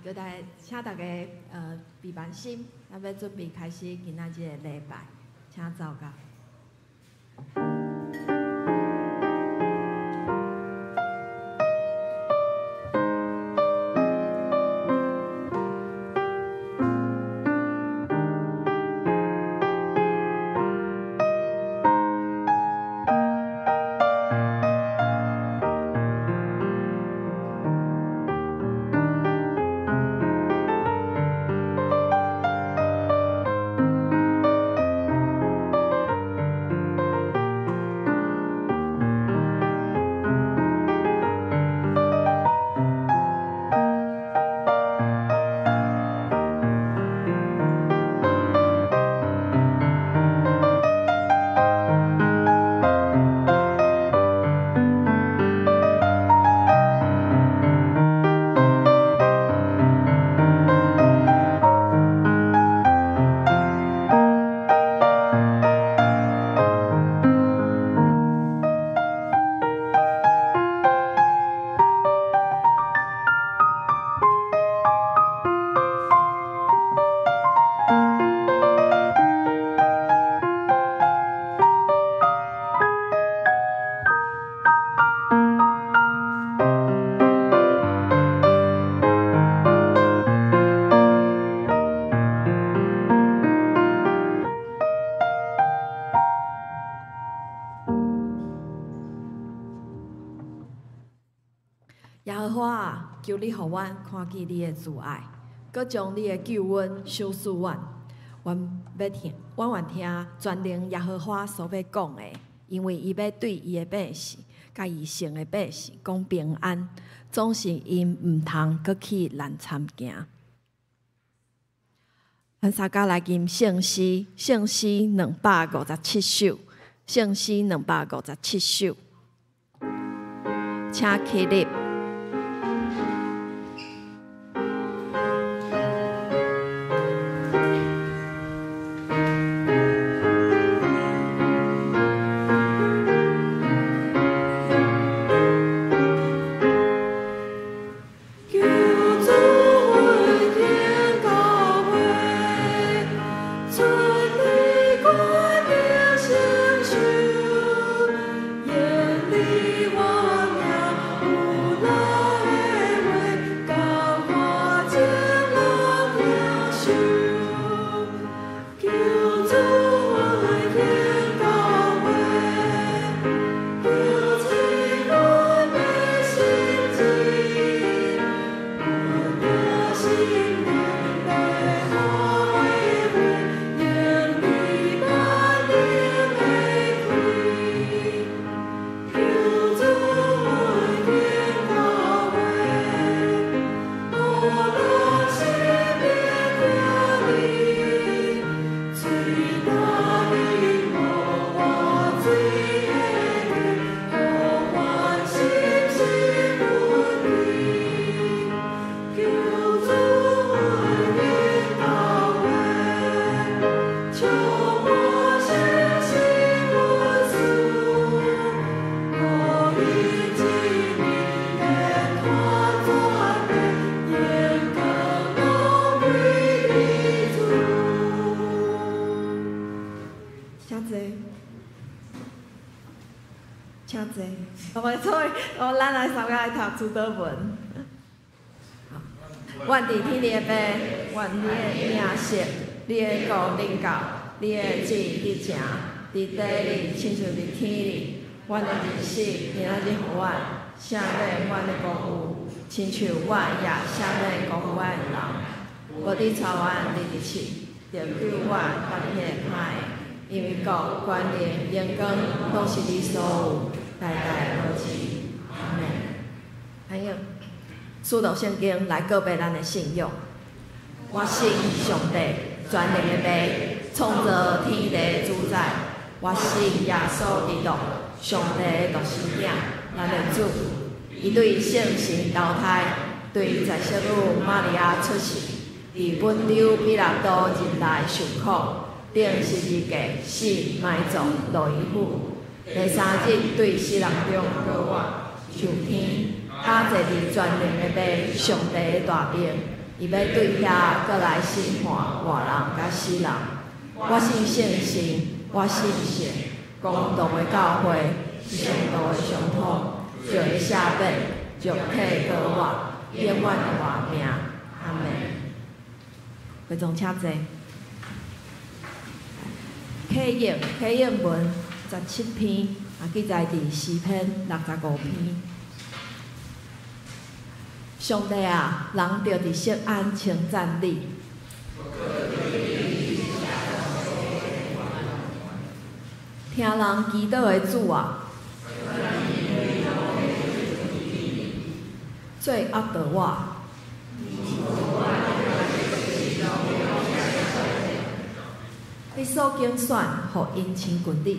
叫大家，請大家備萬心，咱欲準備開始今仔日的禮拜，請奏樂。耶和華啊，求你予阮看見你的慈愛，閣將你的救恩賞賜阮。阮欲聽，阮願聽全能耶和華所欲講的，因為伊欲對伊的百姓，佮伊聖的百姓講平安，總是𪜶毋通閣去難參行。咱三家來吟聖詩，聖詩257首，聖詩257首，請起立。請坐。我所以，我咱來三家來讀主禱文。願佇天的父，願你的名聖，你的國臨到，你的旨意成，佇地裡親像佇天裡。阮的日食今仔日予阮，赦免阮的辜負，親像阮也赦免辜負阮的人。無得帶阮入試，著救阮脫離彼个歹的。因為國、權能、榮光，攏是你所有，代代保持。阿們。還有，使徒聖經來告白咱的信仰。我信上帝，全能的父，創造天地的主宰。我信耶穌基督，上帝的獨生囝，咱的主。伊對聖神投胎，對在聖女瑪利亞出世，佇本丟彼拉多任內受苦，釘十字架，死埋葬，落於府。第三日對死人中復活，上天，倚坐佇全能的父上帝的大爿，伊欲對遐閣來審判活人佮死人。我信聖神，我信聖公同的教會，聖徒的相通，罪的赦免，肉體復活，永遠的活命。阿們。會眾請坐。啟應啟應文17篇，啊，記載佇詩篇65篇。上帝啊，人著佇錫安稱讚你。聽人祈禱的主啊，做壓倒我。你所揀選，予𪜶親近你，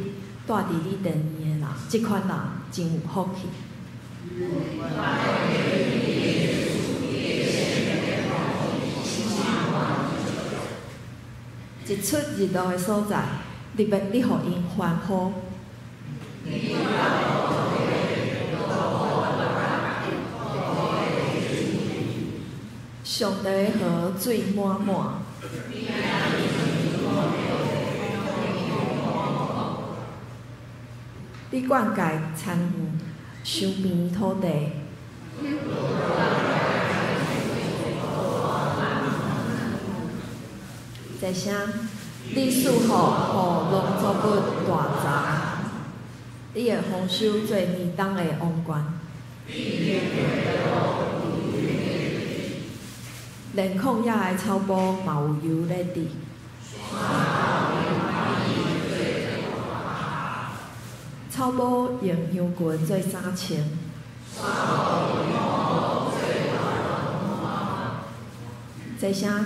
住佇你殿裡的人，這款人真有福氣。日出日落的所在，你欲你予𪜶歡呼。上帝的河水滿滿。你灌溉田園、收平土地。坐聲，你賜予予農作物大雜，你的豐收做年冬的王冠。連曠野的草埔嘛有油咧滴。草埔用羊群做衫穿。坐聲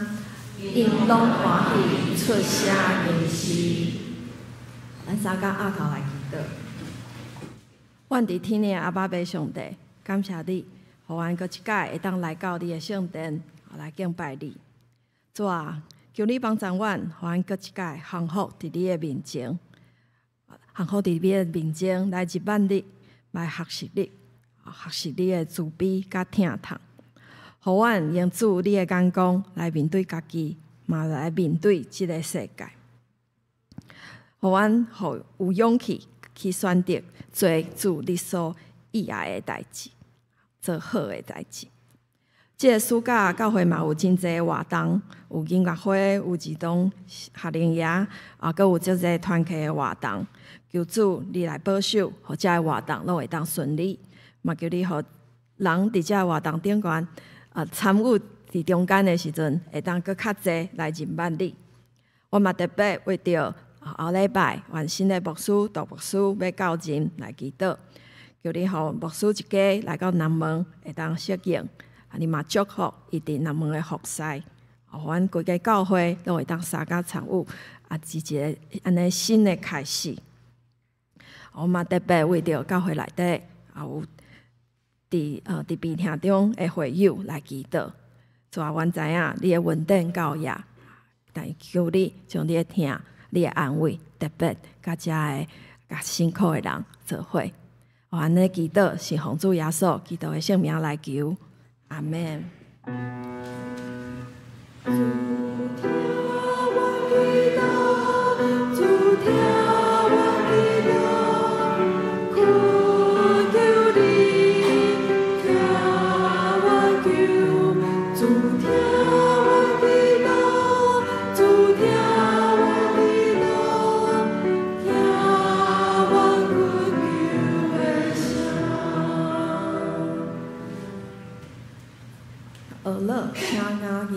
，𪜶攏歡喜出聲吟詩。咱三工阿頭來祈禱。阮佇天的阿爸父上帝，感謝你，予阮閣一擺會當來到你的聖殿，來敬拜你。主啊，求你幫助阮，予阮閣一擺降服佇你的面前，降服佇你的面前來認捌你，來學習你，學習你的慈悲佮疼痛。予阮用主你的眼光來面對家己，嘛來面對這个世界。予阮有勇氣去選擇做主你所意愛的代誌，做好的代誌。這个暑假教會嘛有真濟活動，有音樂會，有兒童夏令營，啊，閣有足濟團契的活動。求主你來保守，予這个活動攏會當順利。嘛求你予人佇這个活動頂懸，啊，參與佇中間的時陣，會當閣較濟來認捌你。我嘛特別為著後禮拜，阮新的牧師杜牧師欲到任來祈禱，求你予牧師一家來到南門會當適應，啊，你嘛祝福伊佇南門的服侍，予阮規家教會攏會當相共參與，啊，是一个按呢新的開始。我嘛特別為著教會內底也有佇病痛中的會友來祈禱。主啊，阮知影你的恩典夠額，但求你將你的疼、你的安慰，特別佮遮个較辛苦的人做伙。我按呢祈禱，是奉主耶穌基督的聖名來求，阿們。主聽阮祈禱，主聽阮祈禱，懇求你聽阮求，主聽阮祈禱，主聽阮祈禱，聽阮懇求的聲。學樂請雅音。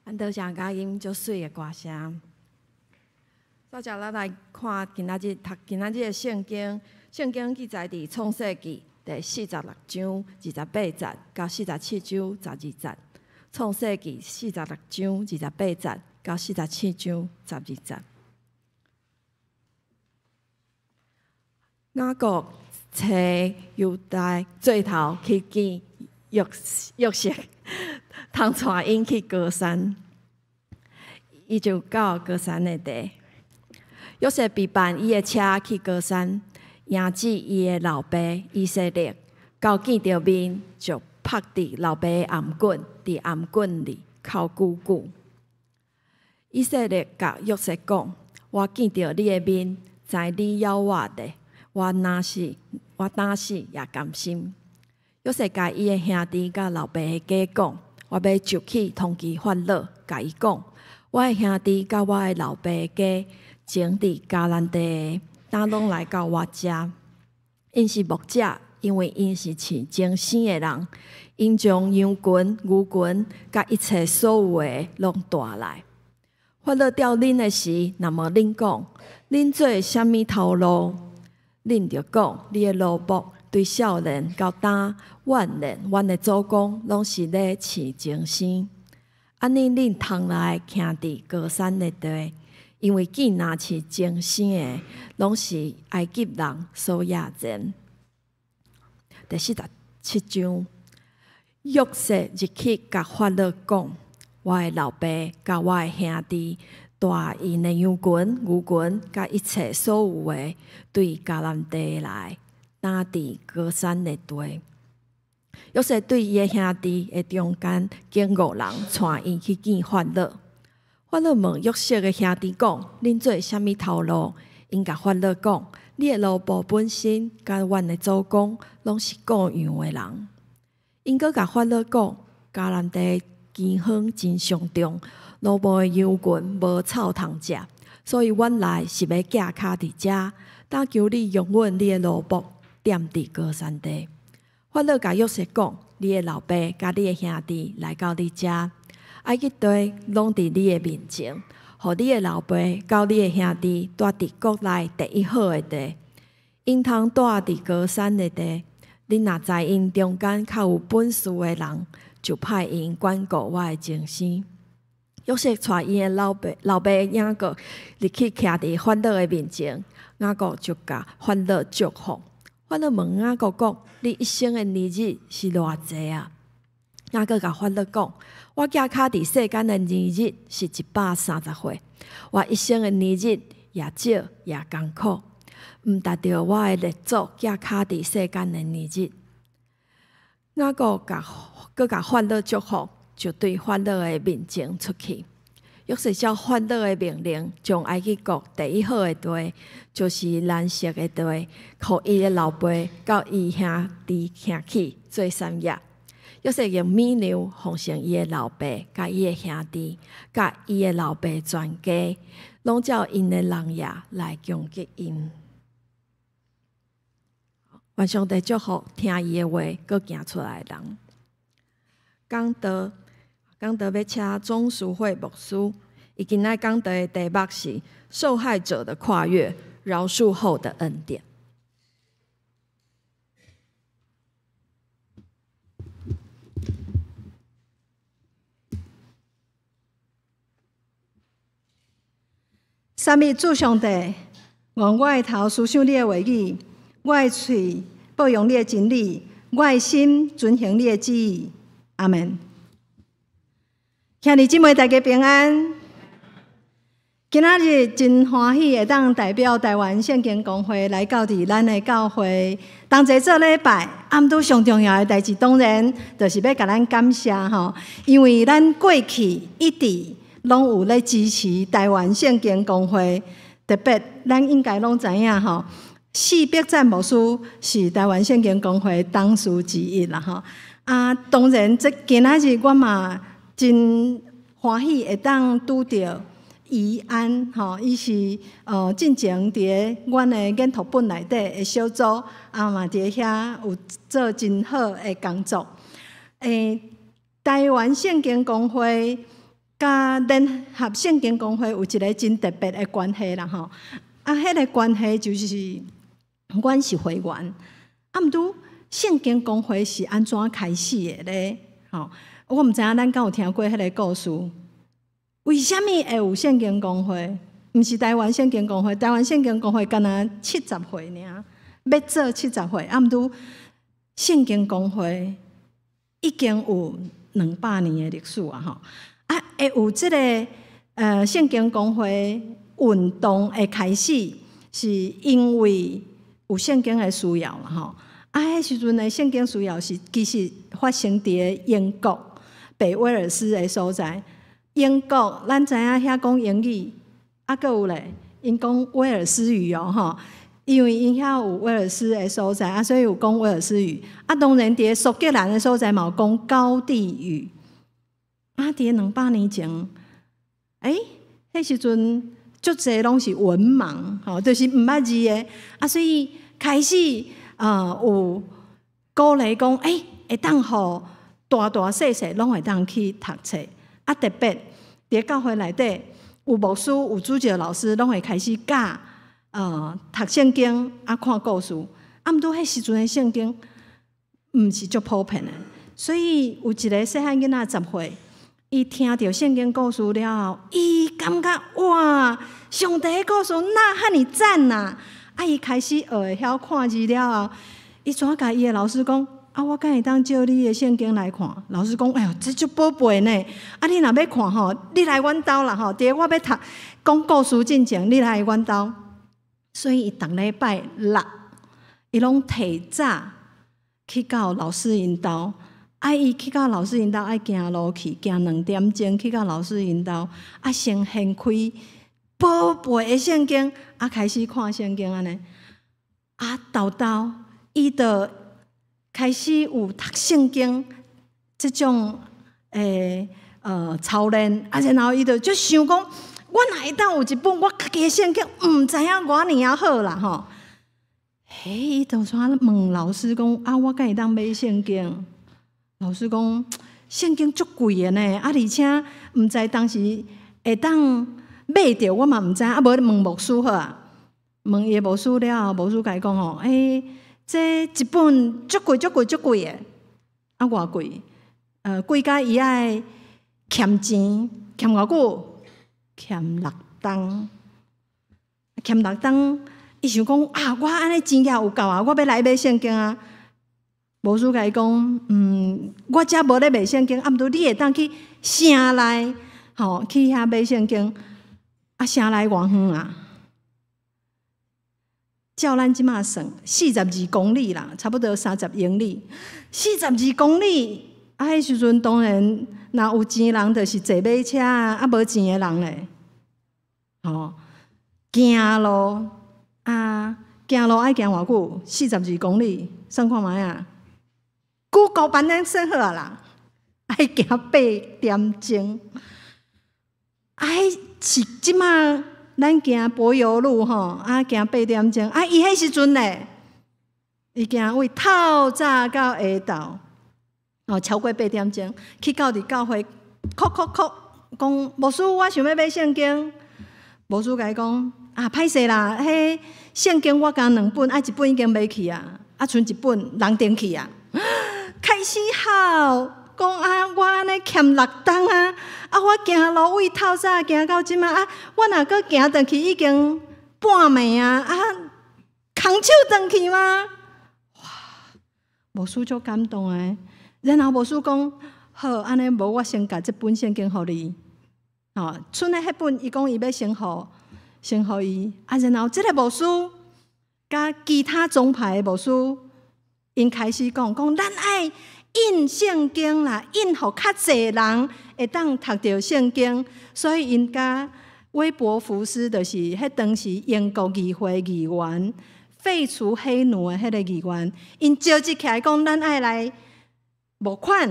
咱多謝佳音足媠的歌聲。煞來咱來看今仔日讀今仔日的聖經，聖經記載佇創世記第46章28節到47章12節。創世記四十六章二十八節到四十七章十二節。雅各揣猶大做頭去見約約瑟，通帶𪜶去歌珊，伊就到歌珊的地。約瑟備辦伊的車去歌珊，迎接伊的老爸以色列，到見著面就拍佇老爸的頷頸，佇頷頸裡哭久久。以色列共約瑟講：我見著你的面，知你猶活咧，我若死，我擔死也甘心。約瑟共伊的兄弟佮老爸的家講：我欲入去通知法老，共伊講：我的兄弟佮我的老爸的家，前佇迦南地的，今攏來到我遮。𪜶是牧者，因為𪜶是飼精生的人，𪜶將羊群、牛群佮一切所有的攏帶來。法老調恁的時，若問恁講，恁做啥物頭路？恁著講，你的奴僕對少年到今晚年，阮的祖公攏是咧飼精生。按呢，恁通來徛佇歌珊的地，因為見若飼精生的，攏是埃及人所野賤。第47章，約瑟入去共法老講：我的老爸佮我的兄弟帶𪜶的羊群、牛群佮一切所有的，對迦南地來，今佇歌珊的地。約瑟對伊的兄弟的中間揀五人，帶𪜶去見法老。法老問約瑟的兄弟講：恁做啥物頭路？𪜶共法老講：你的奴僕本身佮阮的祖公攏是顧羊的人。𪜶閣共法老講：迦南地饑荒真傷重，奴僕的羊群無草通食，所以阮來是欲寄跤佇遮，但求你容阮你的奴僕踮佇歌珊地。法老共約瑟講：你的老爸佮你的兄弟來到你遮，埃及地攏佇你的面前，予你的老爸佮你的兄弟蹛佇國內第一好的地，𪜶通蹛佇歌珊的地。恁若知𪜶中間較有本事的人，就派𪜶管顧我的精生。約瑟帶𪜶的老爸老爸雅各入去徛佇法老的面前，雅各就共法老祝福。法老問雅各講：你一生的年日是偌濟啊？雅各共法老講：我寄跤佇世間的年日是130歲，我一生的年日也少也艱苦，毋達著我的列祖寄跤佇世間的年日。雅各共閣共法老祝福，就對法老的面前出去。約瑟照法老的命令，將埃及國第一好的地，就是蘭色的地，予伊的老爸佮伊兄弟兄去做產業。約瑟用米糧奉承伊的老爸佮伊的兄弟，佮伊的老爸全家，攏照𪜶的人額來供給𪜶。願上帝祝福聽伊的話，閣行出來的人。講道，講道欲請鍾淑慧牧師，伊今仔講道的題目是受害者的跨越，饒恕後的恩典。讚美主上帝，願我的頭思想你的話語，我的喙報揚你的真理，我的心遵行你的旨意。阿門。兄弟姊妹大家平安。今仔日真歡喜會當代表台灣聖經公會來到佇咱的教會，同齊做禮拜。啊，毋過上重要的代誌，當然就是欲共咱感謝吼，因為咱過去一直攏有咧支持台灣聖經公會，特別咱應該攏知影吼，施伯贊牧師是台灣聖經公會董事之一啦吼。啊，當然，這今仔日我嘛真歡喜會當拄著怡安吼，伊是進前佇咧阮的研讀本內底的小組，啊嘛佇咧遐有做真好的工作。台灣聖經公會。佮聯合聖經公會有一个真特別的關係啦吼。啊，彼个關係就是阮是會員，啊，毋過聖經公會是按怎開始的咧？吼，我毋知影咱敢有聽過彼个故事？為啥物會有聖經公會？毋是台灣聖經公會，台灣聖經公會敢若70歲爾，欲做70歲，啊，毋過聖經公會已經有200年的歷史啊！吼，啊，會有這个聖經公會運動的開始，是因為有聖經的需要啦！吼，啊，彼時陣的聖經需要是其實發生佇英國北威爾斯的所在。英國咱知影遐講英語，啊，閣有咧，𪜶講威爾斯語哦，吼，因為𪜶遐有威爾斯的所在，啊，所以有講威爾斯語。啊，當然佇蘇格蘭的所在嘛有講高地語。啊，佇200年前，欸，彼時陣足濟攏是文盲，吼，就是毋捌字的，啊，所以開始啊有鼓勵講，欸，會當予大大細細攏會當去讀冊。啊，特別佇教會內底有牧師、有主日老師，攏會開始教讀聖經，啊看故事。啊，毋過彼時陣的聖經毋是足普遍的，所以有一个細漢囡仔10歲，伊聽著聖經故事了後，伊感覺哇，上帝的故事哪遐爾讚啊！啊，伊開始學會曉看字了後，伊怎共伊的老師講？啊，我敢會當借你的聖經來看？老師講：哎喲，這足寶貝呢！啊，你若欲看吼，你來阮兜啦吼。佇我欲讀講故事進前，你來阮兜。所以伊逐禮拜六，伊攏提早去到老師𪜶兜。啊，伊去到老師𪜶兜愛行路去，行2點鐘去到老師𪜶兜。啊，先掀開寶貝的聖經，啊，開始看聖經按呢。啊，沓沓伊就開始有讀聖經這種操練，啊，然後伊就足想講，我若會當有一本我家己的聖經，毋知影偌爾仔好啦吼。嘿，伊就怎問老師講，啊，我敢會當買聖經？老師講，聖經足貴的呢，啊，而且毋知當時會當買著，我嘛毋知，啊，無你問牧師好啊。問伊的牧師了後，牧師共伊講吼，欸，這一本足貴、足貴、足貴的，啊，偌貴？貴甲伊愛欠錢，欠偌久？欠六冬，欠六冬。伊想講啊，我按呢錢也有夠啊，我欲來買聖經啊。牧師共伊講，我遮無咧賣聖經，啊，毋過你會當去城內，吼，去遐買聖經。啊，城內偌遠啊？照咱這馬算，42公里啦，差不多30英里。四十二公里，啊，彼時陣當然，若有錢人就是坐馬車啊，啊，無錢的人咧，吼，行路啊，行路愛行偌久？四十二公里，算看覓啊？Google 幫咱算好啊啦，愛行8點鐘。啊，彼是這馬咱行柏油路吼，啊行八點鐘，啊伊彼時陣咧，伊行為透早到下晝，哦超過八點鐘，去到佇教會，叩叩叩，講牧師，我想欲買聖經，牧師共伊講，啊歹勢啦，彼聖經我共兩本，啊一本已經賣去啊，啊賰一本人訂去啊，開始哭。講啊，我按呢欠六冬啊，啊，我行路為透早行到這馬啊，我若閣行轉去已經半暝啊，啊，空手轉去嗎？哇，牧師足感動的，然後牧師講，好，按呢無我先共這本聖經予你，吼，賰的彼本，伊講伊欲先予，先予伊，啊，然後這个牧師佮其他宗派的牧師，𪜶開始講，講咱愛印聖經啦，印予較濟人會當讀著聖經，所以𪜶佮威伯福斯就是彼當時英國議會議員，廢除黑奴的彼个議員，𪜶召集起來講，咱愛來募款，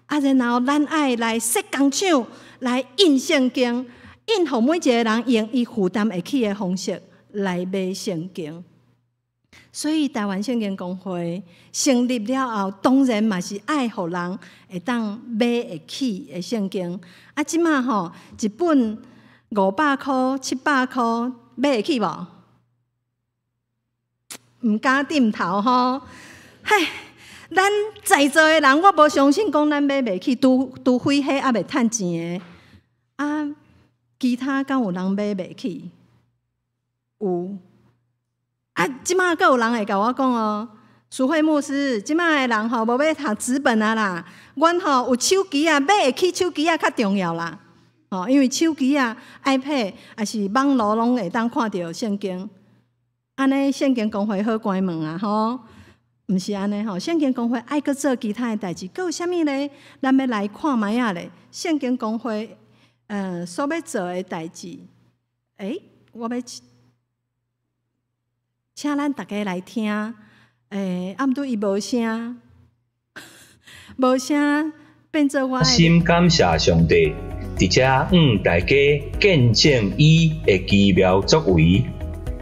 啊，然後咱愛來設工廠來印聖經，印予每一个人用伊負擔會起的方式來買聖經。所以台灣聖經公會成立了後，當然嘛是愛予人會當買會起的聖經。啊，這馬吼一本500箍、700箍買會起無？毋敢點頭吼。嘿，咱在座的人，我無相信講咱買袂起，除非彼猶未趁錢的。啊，其他敢有人買袂起？有。啊，這馬閣有人會共我講哦，淑慧牧師，這馬的人吼無欲讀紙本啊啦，阮吼有手機啊，買會起手機仔較重要啦。吼，因為手機啊、iPad 抑是網路攏會當看著聖經。按呢聖經公會好關門啊吼？毋是按呢吼，聖經公會愛閣做其他的代誌，閣有啥物咧？咱欲來看覓仔咧。聖經公會所欲做的代誌，欸，我欲請咱逐家來聽。欸，啊毋過伊無聲，無聲變做我。心感謝上帝，佇遮向大家見證伊的奇妙作為。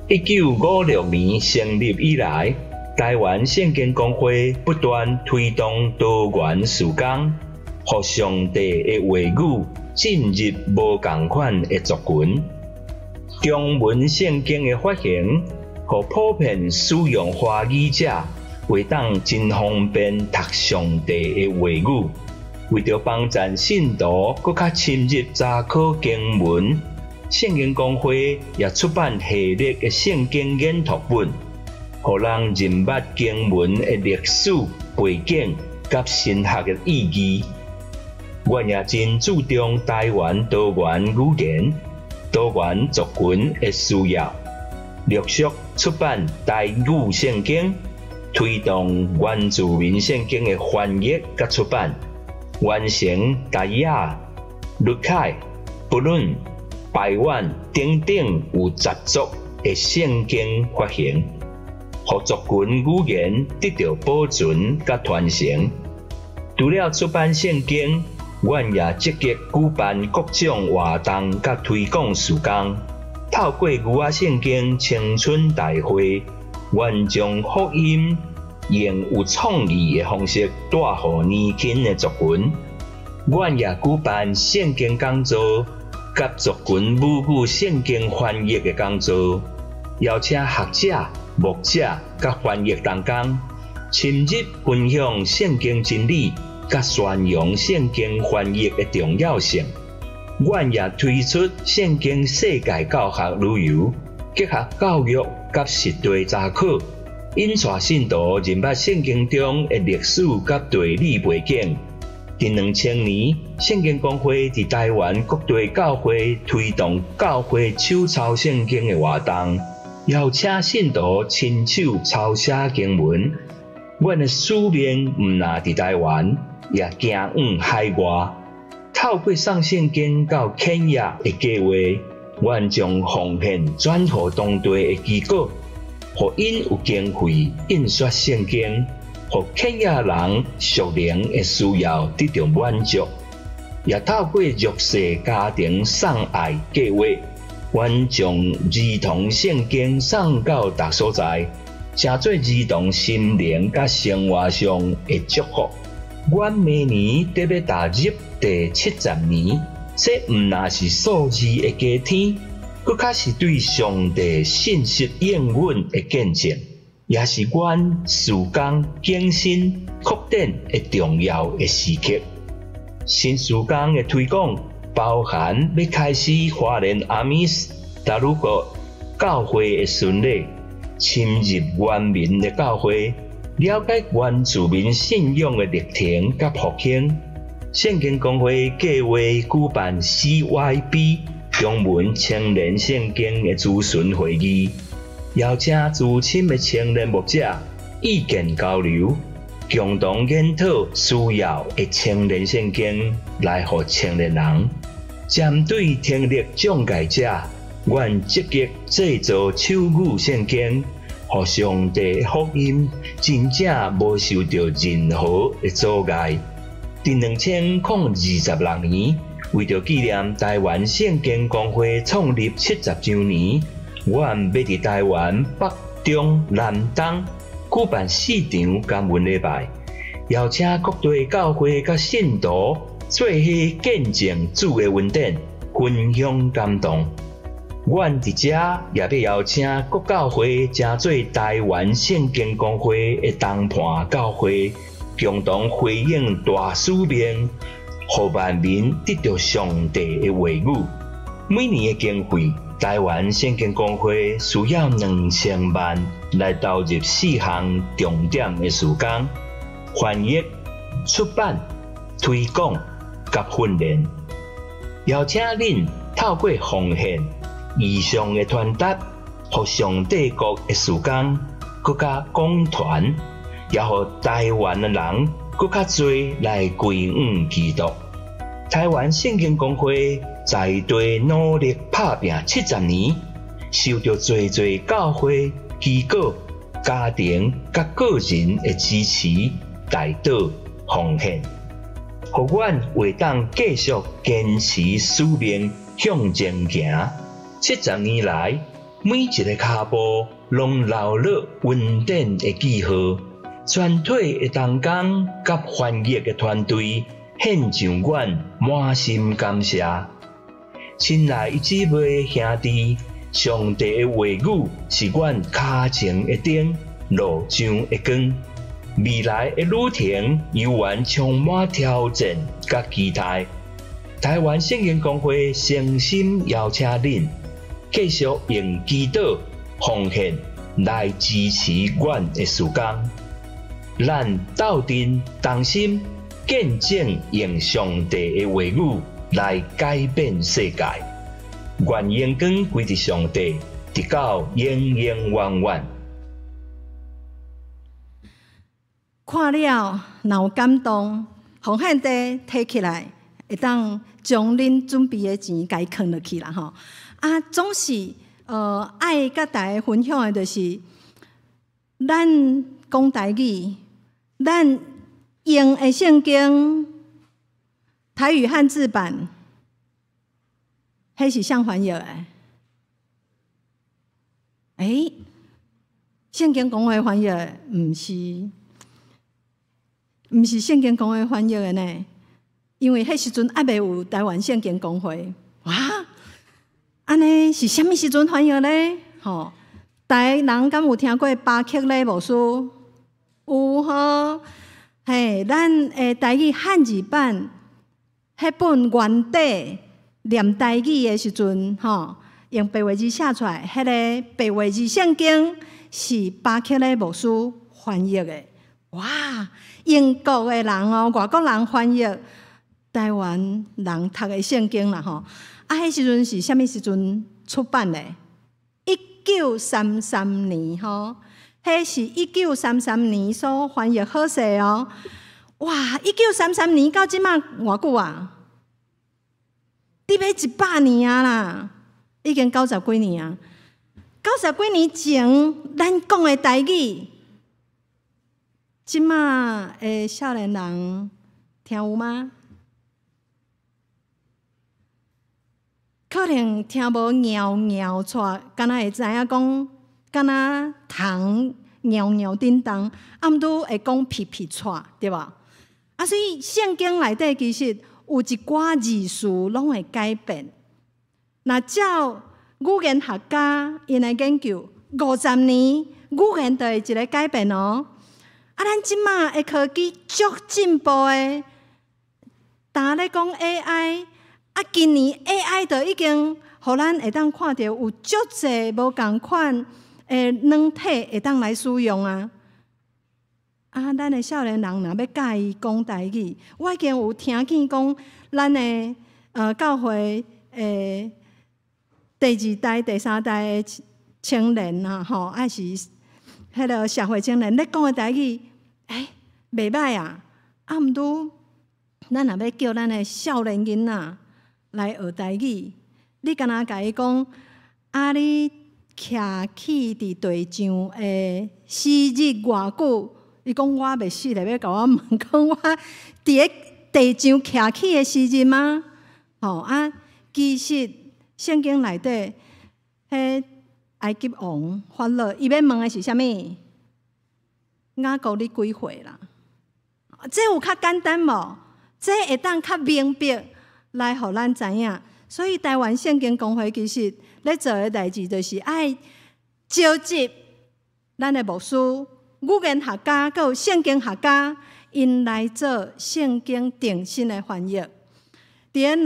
1956年成立以來，台灣聖經公會不斷推動多元事工，予上帝的話語進入無仝款的族群。中文聖經的發行，予普遍使用華語者會當真方便讀上帝的話語。為著幫助信徒閣較深入查考經文，聖經公會也出版系列的聖經研讀本，予人認捌經文的歷史背景佮神學的意義。阮也真注重台灣多元語言、多元族群的需要，陸續出版台語聖經，推動原住民聖經的翻譯佮出版，完成達雅、魯凱、布倫、排灣等等有10族的聖經發行，予族群語言得著保存佮傳承。除了出版聖經，阮也積極舉辦各種活動佮推廣事工。透過牛仔聖經青春大會，阮將福音用有創意的方式帶予年輕的族群。阮也舉辦聖經講座，佮族群母語聖經翻譯的講座，邀請學者、牧者佮翻譯同工，深入分享聖經真理，佮宣揚聖經翻譯的重要性。阮也推出聖經世界教學旅遊，結合教育佮實地查考，引帶信徒認捌聖經中的歷史佮地理背景。佇2000年，聖經公會佇台灣各地教會推動教會手抄聖經的活動，邀請信徒親手抄寫經文。阮的使命毋但佇台灣，也行往海外。透過送聖經到肯亞的計劃，阮將奉獻轉予當地的機構，予𪜶有經費印刷聖經，予肯亞人屬靈的需要得著滿足。也透過弱勢家庭送愛計劃，阮將兒童聖經送到逐所在，成做兒童心靈佮生活上的祝福。阮明年得欲踏入第70年，這毋但是數字的加添，閣較是對上帝信實應允的見證，也是阮事工更新擴展的重要的時刻。新事工的推廣，包含欲開始花蓮阿美斯達魯國教會的巡禮，深入原民的教會，了解原住民信仰的歷程佮復興。聖經公會計劃舉辦 CYB 中文青年聖經的諮詢會議，邀請資深的青年牧者意見交流，共同研討需要的青年聖經來予青年人。針對聽力障礙者，阮積極製作手語聖經，予上帝福音真正無受著任何的阻礙。佇2026年，為著紀念台灣聖經公會創立70週年，阮欲佇台灣北中、南、东举办四场感恩礼拜，邀请各地教会佮信徒做伙见证主的恩典，分享感动。阮伫遮也欲邀请各教会成做台湾圣经公会的同伴教会，共同回应大使命，予万民得著上帝的话语。每年的经费，台湾圣经公会需要2000万来投入四项重点的事工：翻译、出版、推广佮训练。邀请恁透过奉献、异象的传达，予上帝国的事工阁较广传，也予台湾的人阁较济来归向基督。台湾圣经公会在地努力拍拚70年，受著济济教会、机构、家庭佮个人的支持、代祷、奉献，予阮会当继续坚持使命向前行。70年来，每一个跤步拢留落恩典的记号。全体的同工佮翻译的团队，献上阮满心感谢。亲爱的姊妹兄弟，上帝的话语是阮跤前的灯，路上的光。未来的旅程犹原充满挑战佮期待。台湾圣经公会诚心邀请恁，继续用祈祷、奉献来支持阮的事工。咱斗阵同心，见证用上帝的话语来改变世界。愿荣光归予上帝，直到永永远远。看了若有感动，奉献地提起来，会当将恁准备的钱共伊囥落去啦吼。啊，总是爱佮大家分享的，就是咱讲台语，咱用的圣经台语汉字版，彼是啥翻译的？欸，圣经公会翻译的，毋是，毋是圣经公会翻译的呢？因为彼时阵犹未有台湾圣经公会。哇！按呢是啥物时阵翻译咧？吼，逐家人敢有听过巴克礼牧师？有吼，嘿，咱的台语汉字版，彼本原底念台语的时阵，吼，用白话字写出来，彼个白话字圣经是巴克礼牧师翻译的。哇！英国的人哦，外国人翻译台湾人读的圣经啦，吼。啊，彼时阵是啥物时阵出版的？1933年吼，彼是1933年所翻译好势哦。哇，1933年到这马偌久啊？得欲100年啊啦，已经九十几年啊。九十几年前，咱讲的台语，这马的少年人听有吗？可能听无咬咬出，敢若会知影讲，敢若糖咬咬叮当，啊，毋拄会讲皮皮掣，对无？啊，所以圣经内底其实有一寡字词拢会改变。若照语言学家𪜶来研究，50年语言就会一个改变哦。啊，咱这马的科技足进步的，焦咧讲 AI。啊，今年 AI 就已经予咱会当看著有足济无仝款的软体会当来使用啊！啊，咱的少年人若欲教伊讲台语，我已经有听见讲，咱的教会的第二代、第三代的青年啊，吼，抑是彼个社会青年咧讲的台语，欸，袂䆀啊！啊，毋拄咱若欲叫咱的少年囡仔来学台语，你敢若共伊讲，啊，你徛起伫地上的时日偌久？伊讲我袂死咧，欲共我问讲我伫咧地上徛起的时日吗？吼啊，其实圣经内底，彼埃及王法老，伊欲問的是啥物？雅各你幾歲啦？這有較簡單無？這會當較明白來予咱知影。所以台灣聖經公會其實咧做的代誌，就是愛召集咱的牧師、語言學家、閣有聖經學家，𪜶來做聖經重新的翻譯。佇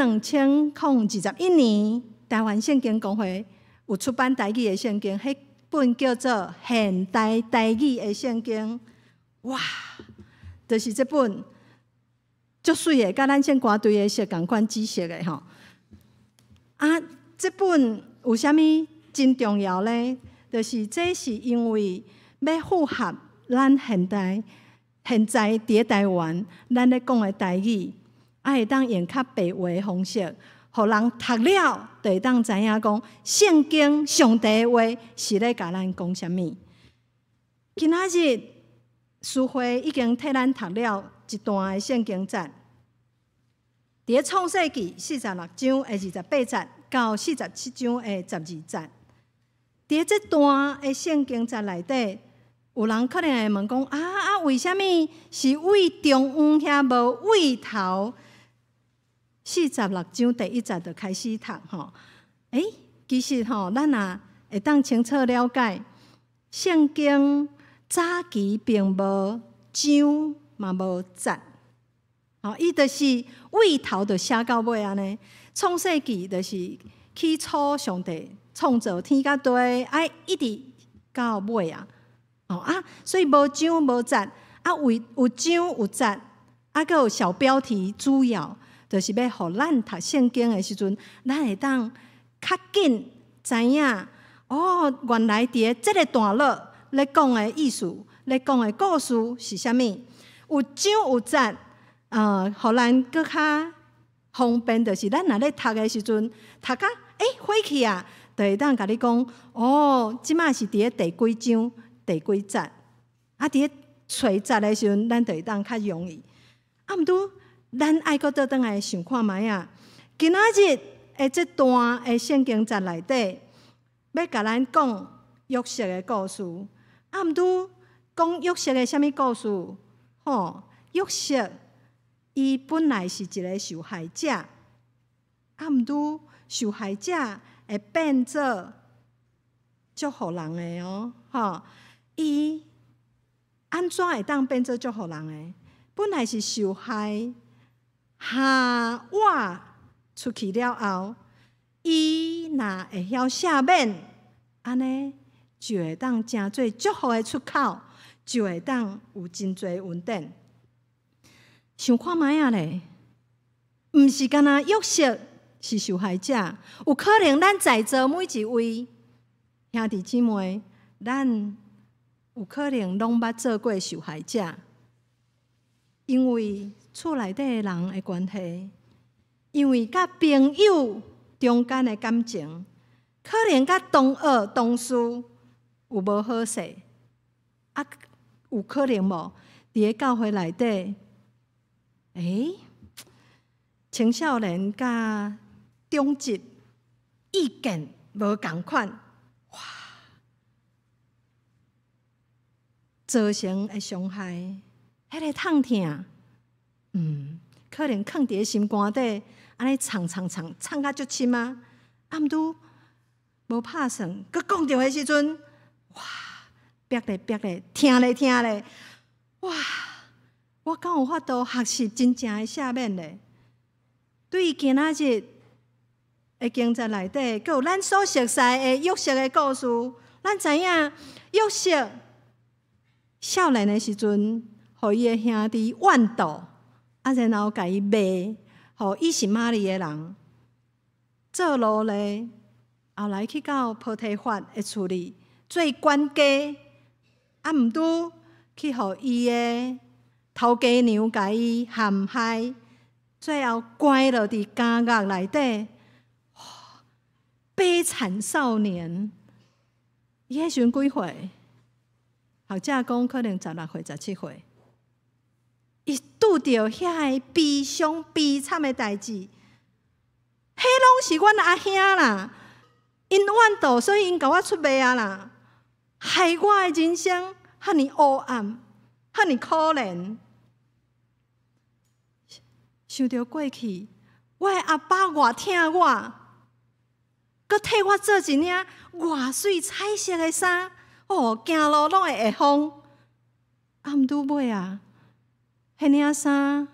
2021年，台灣聖經公會有出版台語的聖經，彼本叫做《現代台語的聖經》。哇，就是這本足媠的，佮咱聖歌隊的色仝款紫色的吼。啊，這本有啥物真重要咧？就是這是因為欲符合咱現代現在佇台灣，咱咧講的台語，啊會當用較白話的方式，予人讀了，就會當知影講聖經上帝的話是咧共咱講啥物。今仔日書會已經替咱讀了一段的聖經節，佇創世記46章的28節到47章的12節。佇這段的聖經節內底，有人可能會問講：啊啊，為啥物是對中央遐無對頭46章第一節就開始讀吼？欸，其實吼，咱若會當清楚了解，聖經早期並無章嘛無節，吼，伊就是對頭就寫到尾按呢。創世記就是起初上帝創造天佮地，啊，一直到尾啊，哦啊，所以無章無節，啊，為有章有節，啊，閣有小標題主要，就是欲予咱讀聖經的時陣，咱會當較緊知影，哦，原來佇這个段落咧講的意思，咧講的故事是啥物？有章有節，予咱閣較方便，就是咱若咧讀的時陣，讀甲欸火去啊，就會當共你講，哦，這馬是佇咧第幾章、第幾節，啊，佇咧揣節的時陣，咱就會當較容易。啊，毋過咱愛閣倒轉來想看覓仔，今仔日的這段的聖經節內底，欲共咱講約瑟的故事。啊，毋過講約瑟的啥物故事？吼，約瑟伊本來是一个受害者，啊，毋過受害者會變做祝福人的哦，吼，伊按怎會當變做祝福人的？本來是受害，夏娃出去了後，伊若會曉赦免，按呢就會當成做祝福的出口，就會當有真濟恩典。想看覓仔咧？毋是干焦約瑟是受害者，有可能咱在座每一位兄弟姊妹，咱有可能攏捌做過受害者，因為厝內底的人的關係，因為佮朋友中間的感情，可能佮同學、同事有無好勢，啊，有可能無？佇咧教會內底，欸，青少年佮長執意見無仝款，哇，造成的傷害，彼个痛疼，可能囥佇咧心肝底，按呢藏藏藏藏甲足深啊，啊，毋過無拍算，閣講著的時陣，哇，煏咧煏咧，疼咧疼咧，哇！我敢有法度學習真正的赦免咧？對今仔日的經節內底，閣有咱所熟悉的約瑟的故事，咱知影約瑟少年的時陣，予伊的兄弟怨妒，啊，然後共伊賣，予以實瑪利的人做奴隸，後來去到波提乏的厝裡做管家，啊，毋拄去予伊的頭家娘共伊陷害，最後關落佇監獄內底，悲慘少年。伊彼時陣幾歲？學者講可能16歲、17歲。伊拄著遐个悲傷、悲慘的代誌，彼攏是阮阿兄啦。𪜶怨妒，所以𪜶共我出賣啊啦，害我的人生遐爾黑暗，遐爾可憐。想著過去，我的阿爸偌疼我，閣替我做一領偌媠彩色的衫，哦，行路攏會會風。啊，毋拄尾啊，彼領衫，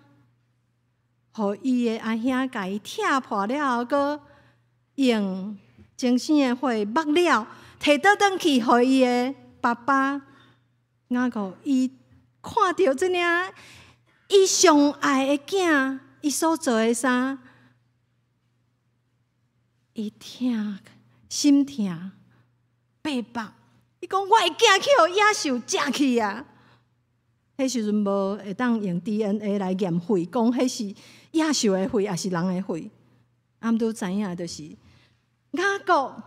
予伊的阿兄共伊拆破了後，閣用精生的血抹了，提倒轉去予伊的爸爸。雅各伊看著這領伊上愛的囝，伊所做的衫，伊疼，心疼，白目。伊講我的囝去予野獸食去啊！彼時陣無會當用 DNA 來驗血，講彼是野獸的血，抑是人的血。啊，毋拄知影就是雅各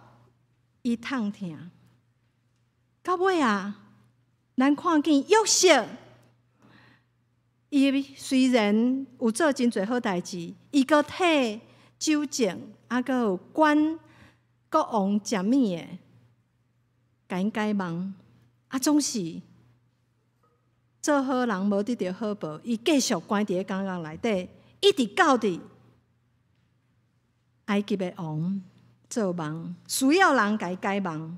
伊痛疼。到尾啊，咱看見約瑟，伊雖然有做真濟好代誌，伊閣替酒政，啊，閣有管國王食物的，共𪜶解夢，啊，總是做好人無得著好報，伊繼續關佇咧監獄內底，一直到佇埃及的王做夢，需要人共伊解夢。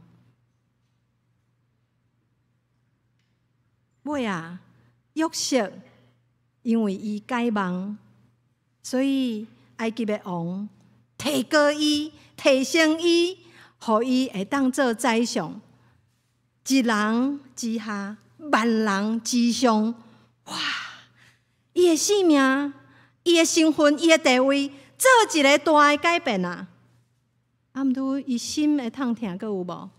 尾啊，約瑟因為伊解夢，所以埃及的王提高伊、提升伊，予伊會當做宰相，一人之下，萬人之上。哇！伊的性命、伊的身份、伊的地位，做一个大的改變啊！啊，毋拄伊心的痛疼閣有無？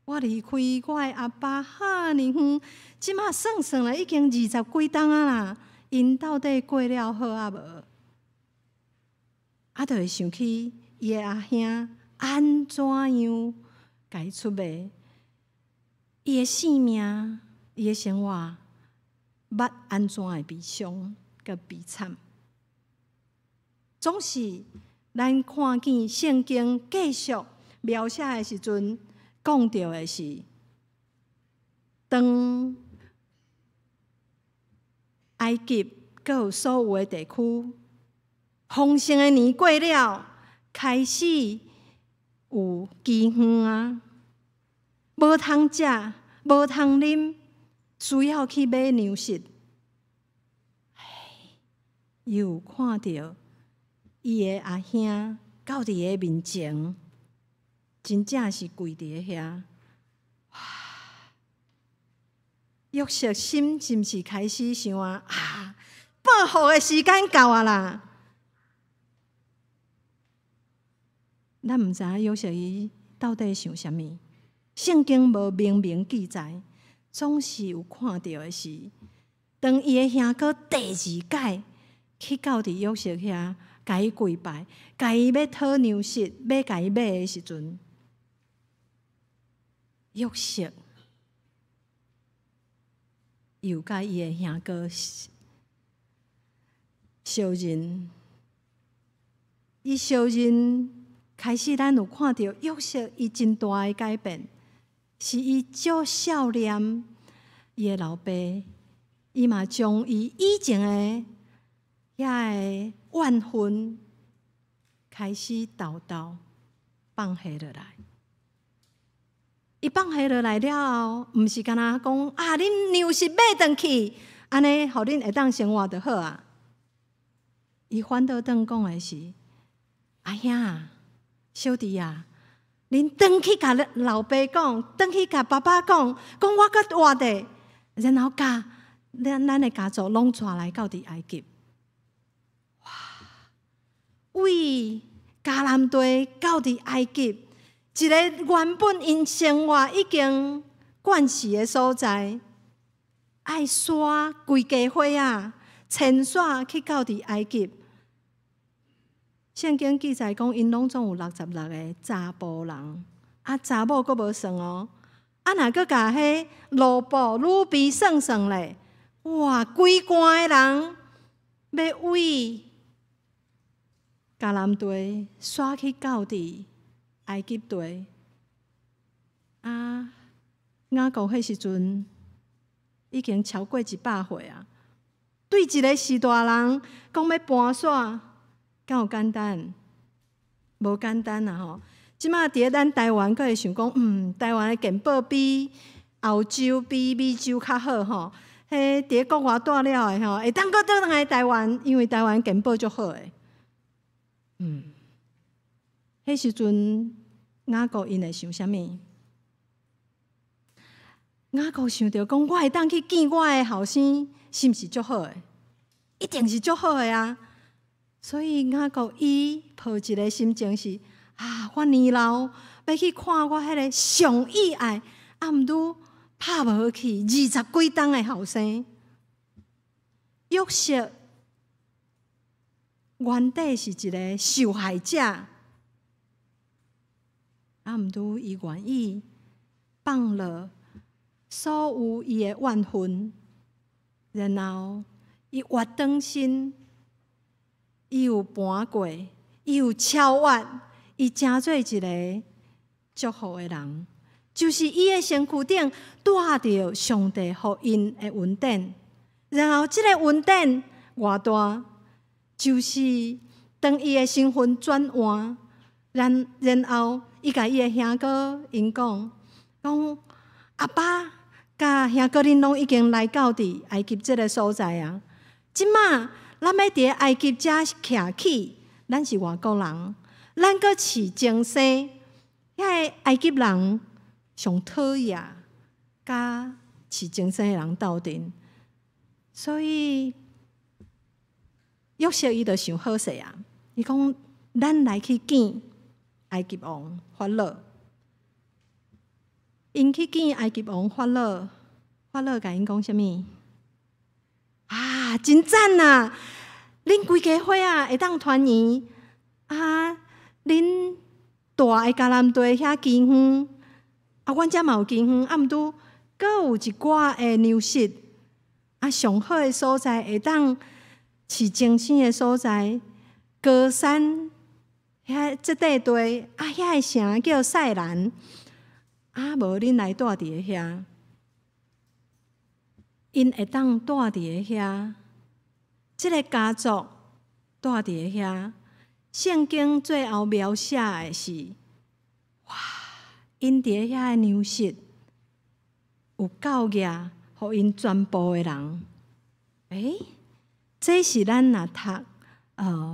我離開我的阿爸遐爾遠，這馬算算咧已經二十幾冬啊啦，𪜶到底過了好抑無？啊，就會想起伊的阿兄按怎樣共伊出賣，伊的性命、伊的生活，捌按怎的悲傷佮悲慘。總是咱看見聖經繼續描寫的時陣，講著的是，當埃及閣有所有的地區豐盛的年過了，開始有饑荒啊，無通食，無通啉，需要去買糧食。伊有看著伊的阿兄到佇伊面前，真正是跪佇咧遐。哇！約瑟心是毋是開始想啊？啊，報復的時間到啊啦！咱毋知影約瑟伊到底想啥物，聖經無明明記載，總是有看著的是，當伊的兄哥第二擺去到佇約瑟遐，共伊跪拜，共伊欲討糧食，欲共伊買的時陣，約瑟又共伊的兄哥相認，伊相認開始，咱有看著約瑟伊真大的改變，是伊足孝念伊的老爸，伊嘛將伊以前的遐个怨恨開始沓沓放下落來。伊放下落來了後，毋是干焦講啊，恁糧食買轉去，按呢，予恁會當生活就好啊。伊反倒轉講的是：阿兄啊，小弟啊，恁轉去共老爸講，轉去共爸爸講，講我閣活著，然後共咱的家族攏帶來到佇埃及。哇！為迦南地到佇埃及，一个原本𪜶生活已經慣勢的所在，愛徙規家伙仔，遷徙去到佇埃及。聖經記載講，𪜶攏總有66個查埔人，啊，查某閣無算哦。啊，若閣共彼奴僕、女婢算算咧，哇，規罐的人欲為迦南地，徙去到佇埃及地。啊，雅各彼時陣已經超過100歲啊！對一个序大人講欲搬徙，敢有簡單？無簡單啊吼！這馬佇咧咱台灣，閣會想講，台灣的健保比歐洲、比美洲較好吼。彼佇咧國外蹛了的吼，會當閣轉來台灣，因為台灣健保足好的。彼時陣雅各𪜶會想啥物？雅各想著講，我會當去見我的後生，是毋是足好的？一定是足好的啊！所以雅各伊抱一个心情是：啊，我年老欲去看我彼个上意愛，啊，毋拄拍無去二十幾冬的後生。約瑟原底是一个受害者，啊，毋拄伊願意放落所有伊的怨恨，然後伊活轉身，伊有盤過，伊有超越，伊成做一个祝福的人，就是伊的身軀頂帶著上帝予𪜶的恩典，然後這个恩典偌大，就是當伊的身份轉換，然後伊共伊的兄哥𪜶講，講阿爸佮兄哥恁攏已經來到佇埃及這个所在啊，這馬咱欲佇埃及遮徛起，咱是外國人，咱閣飼精牲，遐个埃及人上討厭佮飼精牲的人鬥陣，所以約瑟伊就想好勢啊，伊講咱來去見埃及王法老，𪜶去見埃及王法老，法老共𪜶講啥物？啊，真讚啊！恁規家伙仔會當團圓啊！恁蹛的迦南地遐饑荒，啊，阮遮嘛有饑荒，啊，毋拄閣有一寡的糧食，啊，上好的所在會當飼精牲的所在，歌珊遐這塊地，啊，遐个城叫賽蘭，啊，無恁來蹛佇咧遐，𪜶會當蹛佇咧遐，這个家族蹛佇咧遐。聖經最後描寫的是，哇！𪜶佇咧遐的糧食有夠額，予𪜶全部的人。欸，這是咱若讀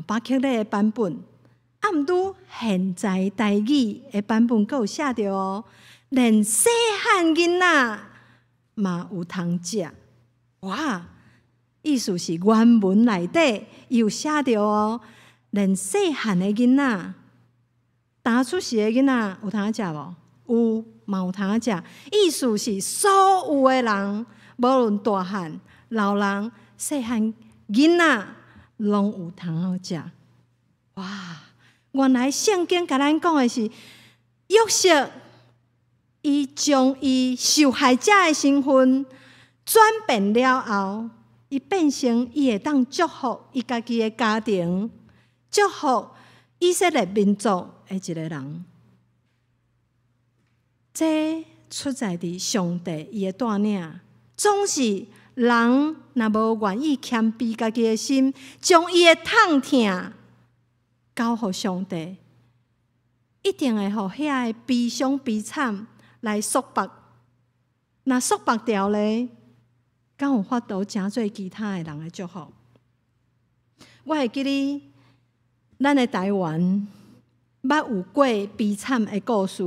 巴克禮的版本，啊，毋拄現在台語的版本閣有寫著哦，連細漢囡仔嘛有通食。哇！意思是原文內底伊有寫著哦，連細漢的囡仔，剛出世的囡仔有通食無？有，嘛有通食。意思是所有的人，無論大漢、老人、細漢囡仔，攏有通好食。哇！原來聖經共咱講的是，約瑟伊將伊受害者的身份轉變了後，伊變成伊會當祝福伊家己的家庭，祝福以色列民族的一个人。這出在佇上帝伊的帶領，總是人若無願意謙卑家己的心，將伊的痛疼交予上帝，一定會予遐个悲傷悲慘來束縛。若束縛掉咧，敢有法度成做其他的人的祝福？我會記得咱的台灣捌有過悲慘的故事，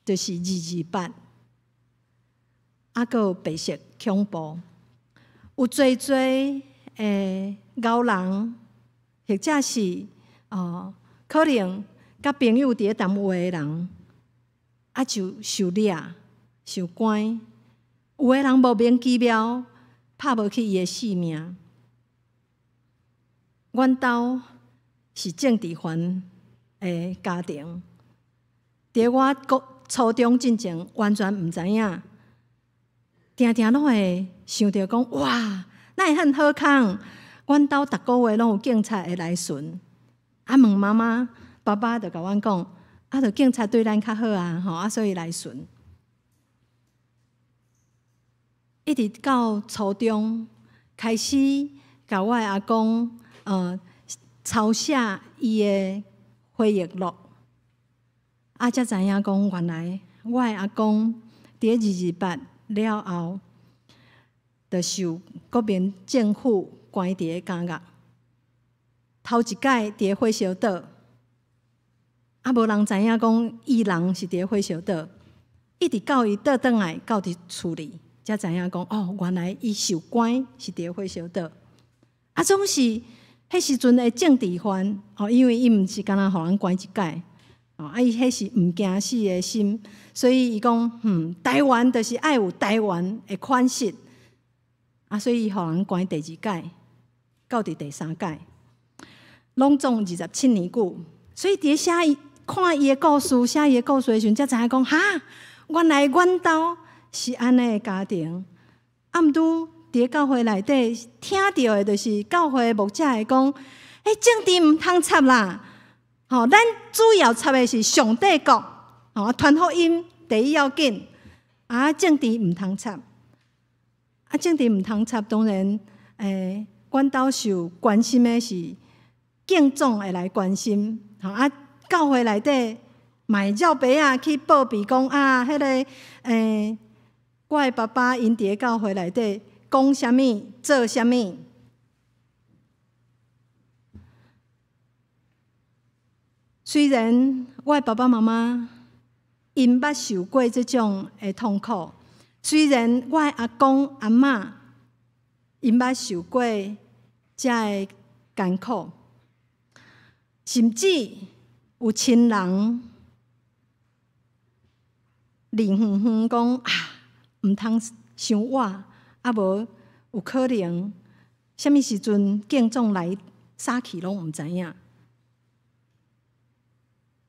就是228，啊，閣有白色恐怖，有濟濟的𠢕人，或者是可能佮朋友佇咧談話的人，啊就受掠、受關，有的人莫名其妙拍無去伊的性命。阮兜是政治犯的家庭，佇我國初中進前完全毋知影，定定攏會想著講哇，哪會遐爾好康？阮兜逐个月攏有警察會來巡。啊，問媽媽、爸爸就共阮講，啊，著警察對咱較好啊，吼，啊，所以來巡。一直到初中開始，共我的阿公抄寫伊的回憶錄，啊，才知影講原來我的阿公佇228了後，就受國民政府關佇咧監獄。頭一擺佇咧火燒島，啊，無人知影講伊人是佇咧火燒島，一直到伊倒轉來到佇厝裡，才知影講哦，原來伊受關是佇咧火燒島。啊，總是彼時陣的政治犯哦，因為伊毋是干焦予人關一擺，哦，啊，伊彼是毋驚死的心，所以伊講，台灣就是愛有台灣的款式，啊，所以伊予人關第二擺，到佇第三擺。攏總27年久，所以佇咧寫伊看伊的故事，寫伊的故事的時陣，才知影講，哈，原來阮兜是按呢的家庭。啊，毋拄佇咧教會內底聽著的，就是教會牧者會講，欸，政治毋通插啦，吼，咱主要插的是上帝國，吼，傳福音第一要緊，啊，政治毋通插，啊，政治毋通插，當然，欸，阮兜受關心的是。敬總會來關心，吼啊！教會內底嘛會繞白仔去報備講啊，彼个欸，我的爸爸𪜶佇咧教會內底講啥物，做啥物。雖然我的爸爸媽媽𪜶捌受過這種的痛苦，雖然我的阿公阿嬤𪜶捌受過這个艱苦。甚至有親人離遠遠講啊，毋通傷倚，啊無有可能，啥物時陣警總來殺去攏毋知影。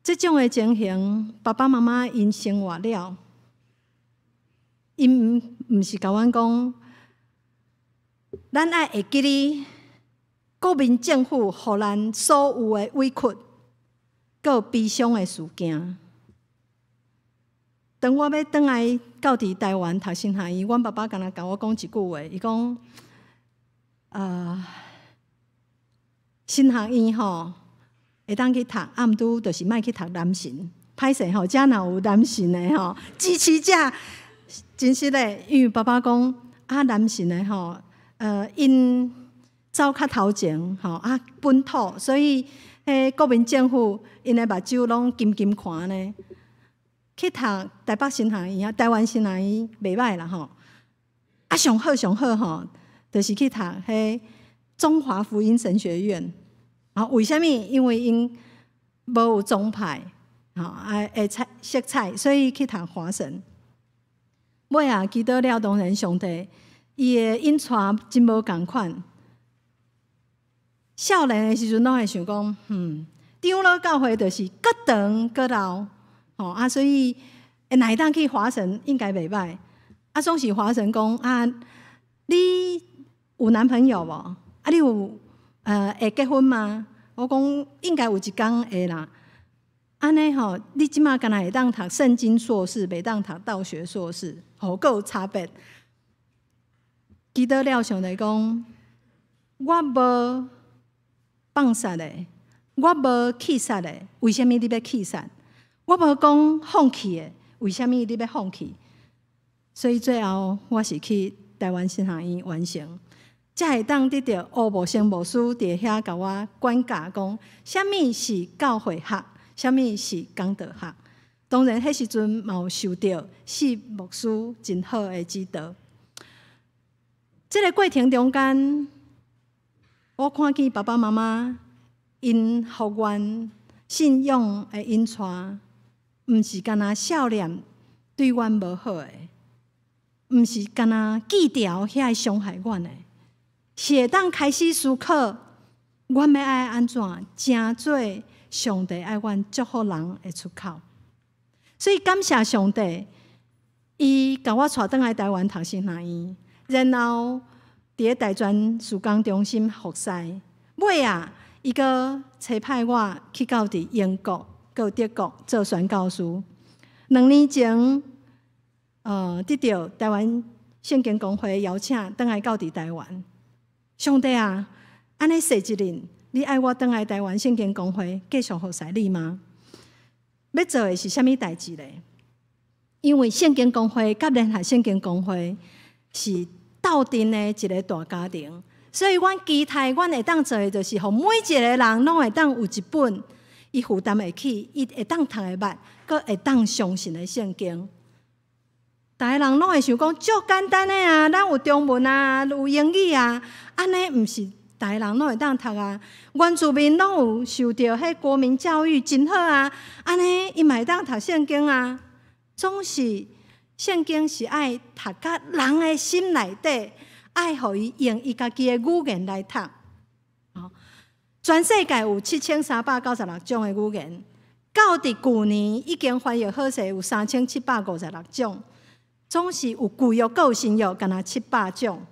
這種的情形，爸爸媽媽𪜶生活了，𪜶毋是共阮講，咱愛會記得。國民政府予咱所有的委屈，閣有悲傷的事件。當我欲轉來到佇台灣讀神學院，阮爸爸敢若共我講一句話，伊講：神學院吼會當去讀，啊，毋拄就是莫去讀男神。歹勢吼，遮若有男神的吼，支持者真實的，因為爸爸講啊，男神的吼，𪜶走較頭前吼啊，本土，所以彼國民政府𪜶的目睭攏金金看呢。去讀台北神學院啊，台灣神學院袂䆀啦吼。啊，上好上好吼，就是去讀彼中華福音神學院。啊，為啥物？因為𪜶無有宗派，吼啊，會彩色彩，所以去讀華神。尾仔祈禱了，當然上帝伊的引帶真無仝款。少年的時陣，攏會想講，長老教會就是閣長閣老，吼啊，所以若會當去華神應該袂䆀。啊，總是華神講啊，你有男朋友無？啊，你有會結婚嗎？我講應該有一工會啦。按呢吼，你這馬敢若會當讀聖經碩士，袂當讀道學碩士，吼，閣有差別。祈禱了，上帝講，我無放殺的，我無棄殺的，為啥物你欲棄殺？我無講放棄的，為啥物你欲放棄？所以最後我是去台灣神學院完成，才會當得著吳慕生牧師佇遐共我管教講，啥物是教會學，啥物是講道學。當然，彼時陣嘛有受著四牧師真好的指導。這个過程中間，我看見爸爸媽媽𪜶予阮信仰的引帶，毋是干焦少年對阮無好的，毋是干焦記牢遐會傷害阮的，是會當開始思考，阮欲愛按怎成做上帝愛阮祝福人的出口。所以感謝上帝，伊共我帶轉來台灣讀神學院，然後佇咧大專事工中心服侍。尾仔，伊閣差派我去到佇英國、閣德國做宣教師。2年前，得著臺灣聖經公會邀請，轉來到佇臺灣。上帝啊，按呢踅一輪，你愛我轉來臺灣聖經公會繼續服侍你嗎？欲做的是啥物代誌咧？因為聖經公會佮聯合聖經公會是鬥陣的一个大家庭，所以阮期待阮會當做的，就是予每一個人攏會當有一本伊負擔會起，伊會當讀會捌，閣會當相信的聖經。逐个人攏會想講，足簡單的啊，咱有中文啊，有英語啊，按呢毋是逐个人攏會當讀啊。原住民攏有受著彼國民教育真好啊，按呢伊嘛會當讀聖經啊。總是聖經是愛讀甲人的心內底，愛予伊用伊家己的語言來讀。全世界有7396種的語言，到佇舊年已經翻譯好勢有3756種。總是有舊約閣有新約，敢若700種。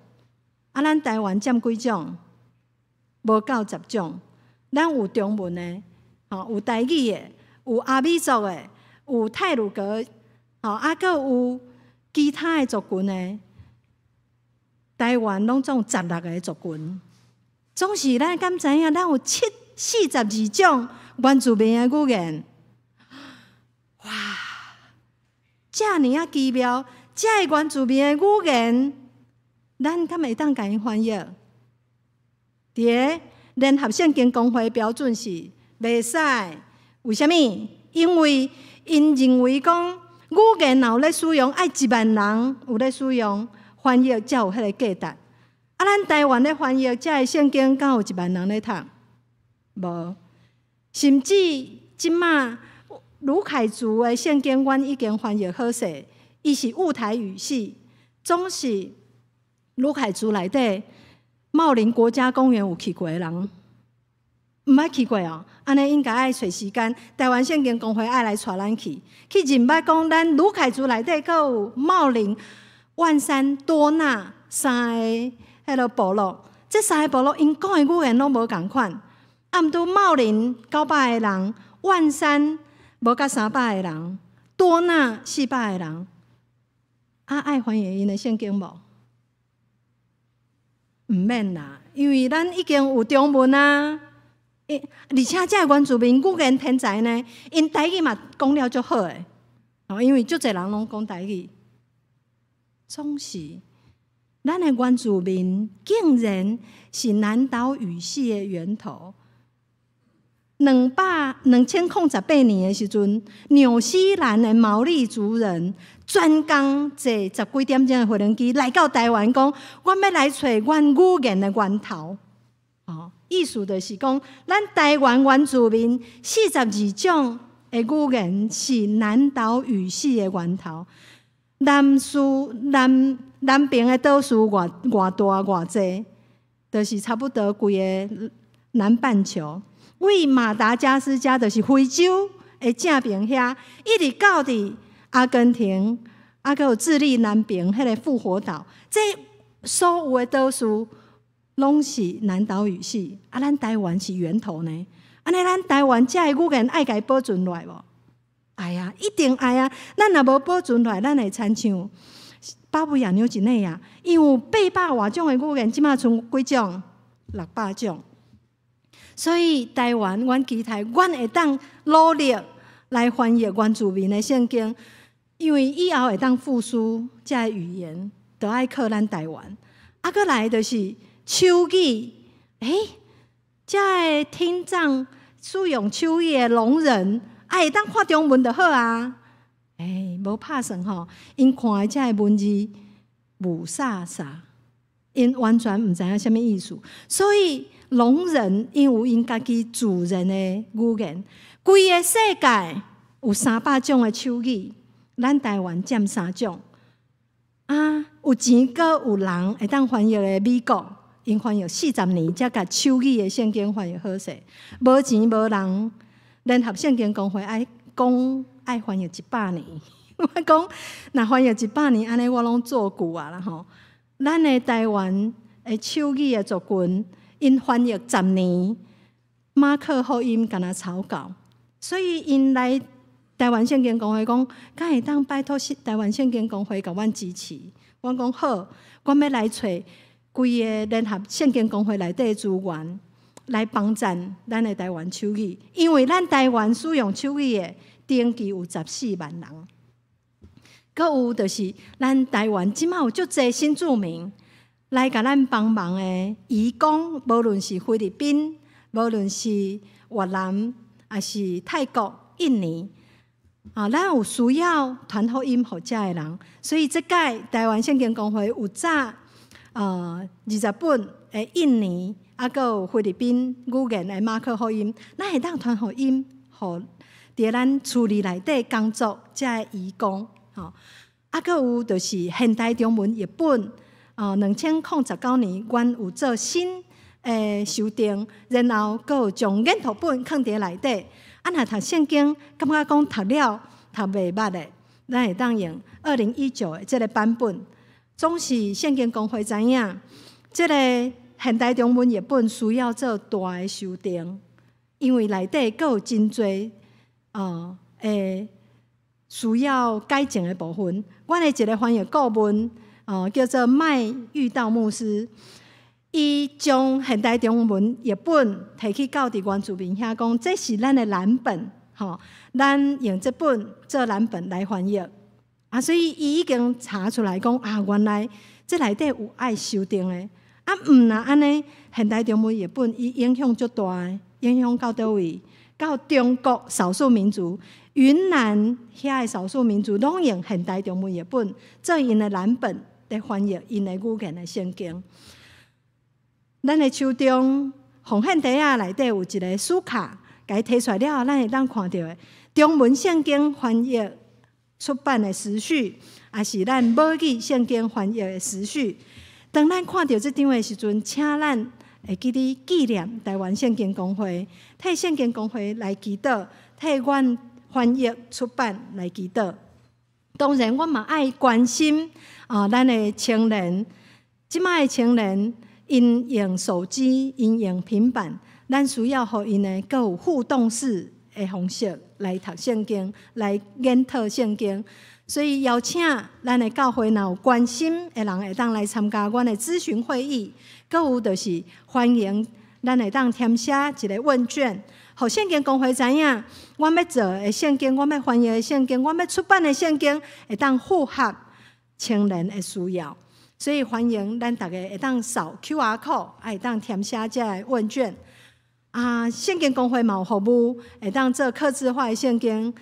啊，咱臺灣佔幾種？無夠10種。咱有中文的，吼，有台語的，有阿美族的，有太魯閣，吼，啊，閣有其他的族群的。臺灣攏總16個族群。總是咱敢知影，咱有42種原住民的語言。哇，遮爾仔奇妙！這个原住民的語言，咱敢會當共𪜶翻譯？佇个聯合聖經公會標準是袂使，為啥物？因為𪜶認為講語言若有咧使用，愛1萬人有咧使用翻譯，才有彼个價值。啊，咱臺灣咧翻譯這个聖經，敢有1萬人咧讀？無，甚至這馬魯凱族的聖經，阮已經翻譯好勢。伊是霧台語系，總是魯凱族內底茂林國家公園有去過的人，毋捌去過哦。按呢應該愛揣時間，臺灣聖經公會愛來帶咱去，去認捌講咱魯凱族內底閣有茂林、萬山、多納三个彼个部落，這三个部落𪜶講的語言攏無仝款。啊，毋拄茂林900个人，萬山無甲300个人，多納400个人。啊，愛翻譯𪜶的聖經無？毋免啦，因為咱已經有中文啊。而且這个原住民語言天才呢，𪜶台語嘛講了足好的，哦，因為足濟人攏講台語。總是咱的原住民竟然是南島語系的源頭。2018年的時陣，紐西蘭的毛利族人專工坐十幾點鐘的飛行機來到臺灣，講阮欲來揣阮語言的源頭。哦，意思就是講，咱臺灣原住民42種的語言是南島語系的源頭。南嶼南南爿的島嶼偌偌大偌濟，就是差不多規个南半球。為馬達加斯加，就是非洲的正爿遐，一直到佇阿根廷，啊，閣有智利南爿彼个復活島，這所有的島嶼攏是南島語系。啊，咱臺灣是源頭呢。按呢，咱臺灣這个語言愛共伊保存落來無？愛啊，一定愛啊！咱若無保存落來，咱會親像巴布亞紐幾內亞，𪜶有800外種的語言，這馬賰幾種？600種。所以臺灣，阮期待，阮會當努力來翻譯原住民的聖經，因為以後會當復甦這个語言，都愛靠咱臺灣。啊，閣來就是手語，欸，這个聽障使用手語的聾人，啊，會當看中文就好啊。欸，無拍算吼，𪜶看的這个文字霧煞煞，𪜶完全毋知影啥物意思，所以。聾人𪜶有𪜶家己自然的語言，規个世界有300種的手語，咱臺灣佔三種。啊，有錢閣有人會當翻譯的美國，𪜶翻譯40年才共手語的聖經翻譯好勢。無錢無人，聯合聖經公會愛講愛翻譯100年。我講，若翻譯一百年，按呢我攏做舊啊啦吼。咱的臺灣。的手語的族群，𪜶翻譯10年，馬可福音敢若草稿，所以𪜶來台灣聖經公會講，敢會當拜託台灣聖經公會共阮支持？阮講好，阮欲來揣規个聯合聖經公會內底資源，來幫贊咱的台灣手語，因為咱台灣使用手語的登記有14萬人。閣有就是咱台灣這馬有足濟新住民來共咱幫忙的移工，無論是菲律賓，無論是越南，抑是泰國、印尼，啊，咱有需要傳福音予遮的人，所以這屆台灣聖經公會有紮20本的印尼，啊，閣有菲律賓語言的馬可福音，咱會當傳福音予佇咱處理內底工作遮的移工，吼，啊，閣有就是現代中文譯本，2019年，阮有做新的修訂，然後閣有將研讀本囥佇內底。啊，若讀聖經，感覺講讀了讀袂捌的，咱會當用2019的這个版本。總是聖經公會知影，這个現代中文譯本需要做大的修訂，因為內底閣有真濟會需要改進的部分。阮的一个翻譯顧問，叫做麥玉道牧師，伊將現代中文譯本提去到佇原住民遐講，這是咱的藍本，吼，咱用這本做藍本來翻譯。啊，所以伊已經查出來講，啊，原來這內底有愛修訂的。啊，毋若按呢，現代中文譯本伊影響足大的，影響到佗位？到中國少數民族、雲南遐的少數民族，攏用現代中文譯本做𪜶的藍本，佇翻譯𪜶的語言的聖經。咱的手中奉獻袋仔內底有一个書卡，共伊提出來了後，咱會當看著的中文聖經翻譯出版的時序，抑是咱母語聖經翻譯的時序。當咱看著這張的時陣，請咱會記得紀念台灣聖經公會，替聖經公會來祈禱，替阮翻譯出版來祈禱。當然，阮嘛愛關心啊，咱的青年，這擺的青年，𪜶用手機，𪜶用平板，咱需要予𪜶的閣有互動式的方式來讀聖經，來研討聖經。所以邀請咱的教會若有關心的人，會當來參加阮的諮詢會議。閣有就是歡迎咱會當填寫一个問卷，予聖經公會知影，阮欲做的聖經，阮欲翻譯的聖經，阮欲出版的聖經，會當符合青年的需要。所以歡迎咱逐家會當掃 QR code，會當填寫這个問卷。啊，聖經公會嘛有服務，會當做客製化的聖經。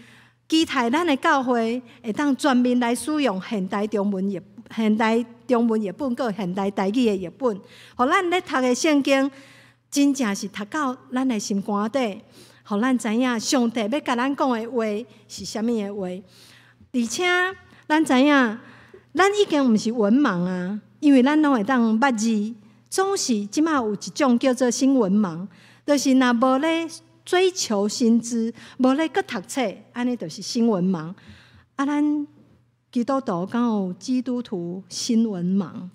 期待咱的教會會當全面來使用現代中文譯本，閣現代台語的譯本，予咱咧讀的聖經，真正是讀到咱的心肝底，予咱知影上帝欲共咱講的話是啥物的話。而且咱知影，咱已經毋是文盲啊，因為咱攏會當捌字，總是這馬有一種叫做新文盲，就是若無咧追求新知，無咧閣讀冊，按呢就是新文盲。啊，咱基督徒敢有基督徒新文盲？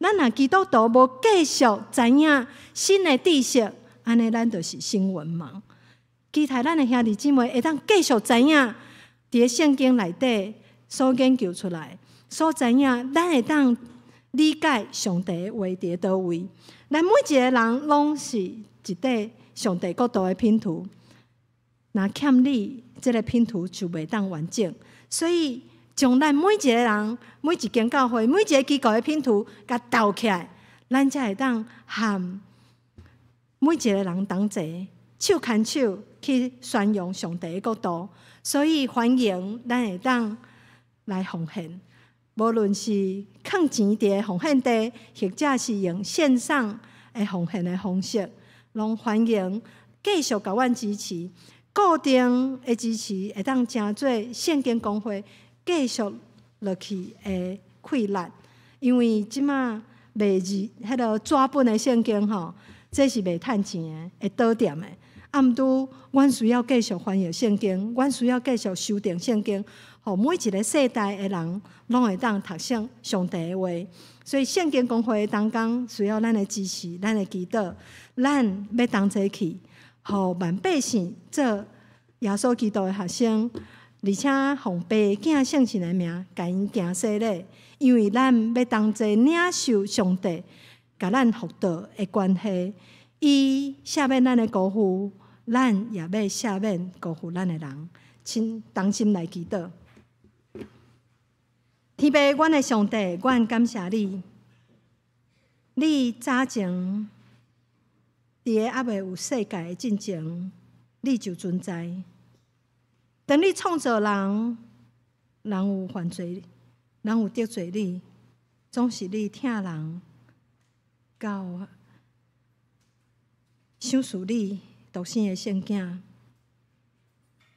咱若基督徒無繼續知影新的知識，按呢咱就是新文盲。期待咱的兄弟姊妹會當繼續知影，佇个聖經內底所研究出來，所知影，咱會當理解上帝的話佇佗位。咱每一个人攏是一塊上帝國度的拼圖，若欠你這个拼圖就袂當完整。所以，將咱每一个人、每一間教會、每一个機構的拼圖，共鬥起來，咱才會當和每一个人同齊手牽手去宣揚上帝的國度。所以，歡迎咱會當來奉獻，無論是囥錢佇奉獻袋，或者是用線上的奉獻的方式，攏歡迎繼續共阮支持。固定的支持會當成做聖經公會繼續落去的氣力，因為這馬賣字彼个紙本的聖經吼，這是袂趁錢的，會倒店的。啊，毋拄阮需要繼續翻譯聖經，阮需要繼續修訂聖經，予每一個世代的人攏會當讀聖上帝的話。所以聖經公會的同工需要咱的支持，咱的祈禱，咱欲同齊去，予萬百姓做耶穌基督的學生，而且奉父子聖神的名，共𪜶行洗禮，因為咱欲同齊領受上帝共咱復和的關係，伊赦免咱的辜負，咱也欲赦免辜負咱的人，請同心來祈禱。天父，阮的上帝，阮感謝你。你早前佇个猶未有世界的進前，你就存在。當你創造人，人有犯罪，人有得罪你，總是你疼人到賞賜你獨生的聖囝，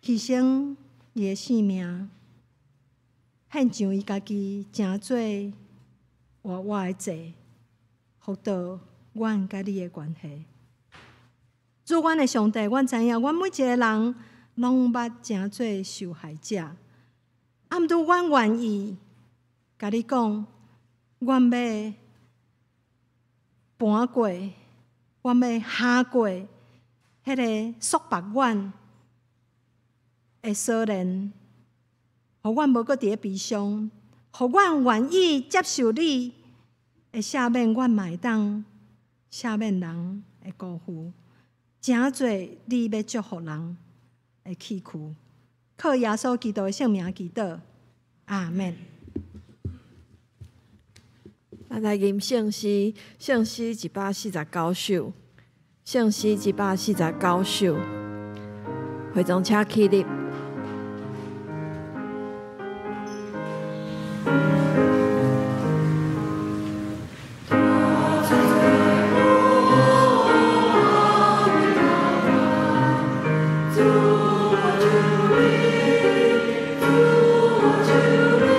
犧牲伊的性命，獻上伊家己，成做活活的祭，復和阮佮你的關係。主，阮的上帝，阮知影，阮每一個人攏捌成做受害者。啊，毋拄阮願意共你講，阮欲搬過，阮欲跨過彼个束縛阮的鎖鏈，予阮無閣佇咧悲傷，予阮願意接受你的赦免，阮嘛會當赦免人的辜負，成做你欲祝福人的器具。靠耶穌基督的聖名祈禱，阿們。咱來吟聖詩，聖詩149首，聖詩149首，會眾請起立。主，我求你，主我求你。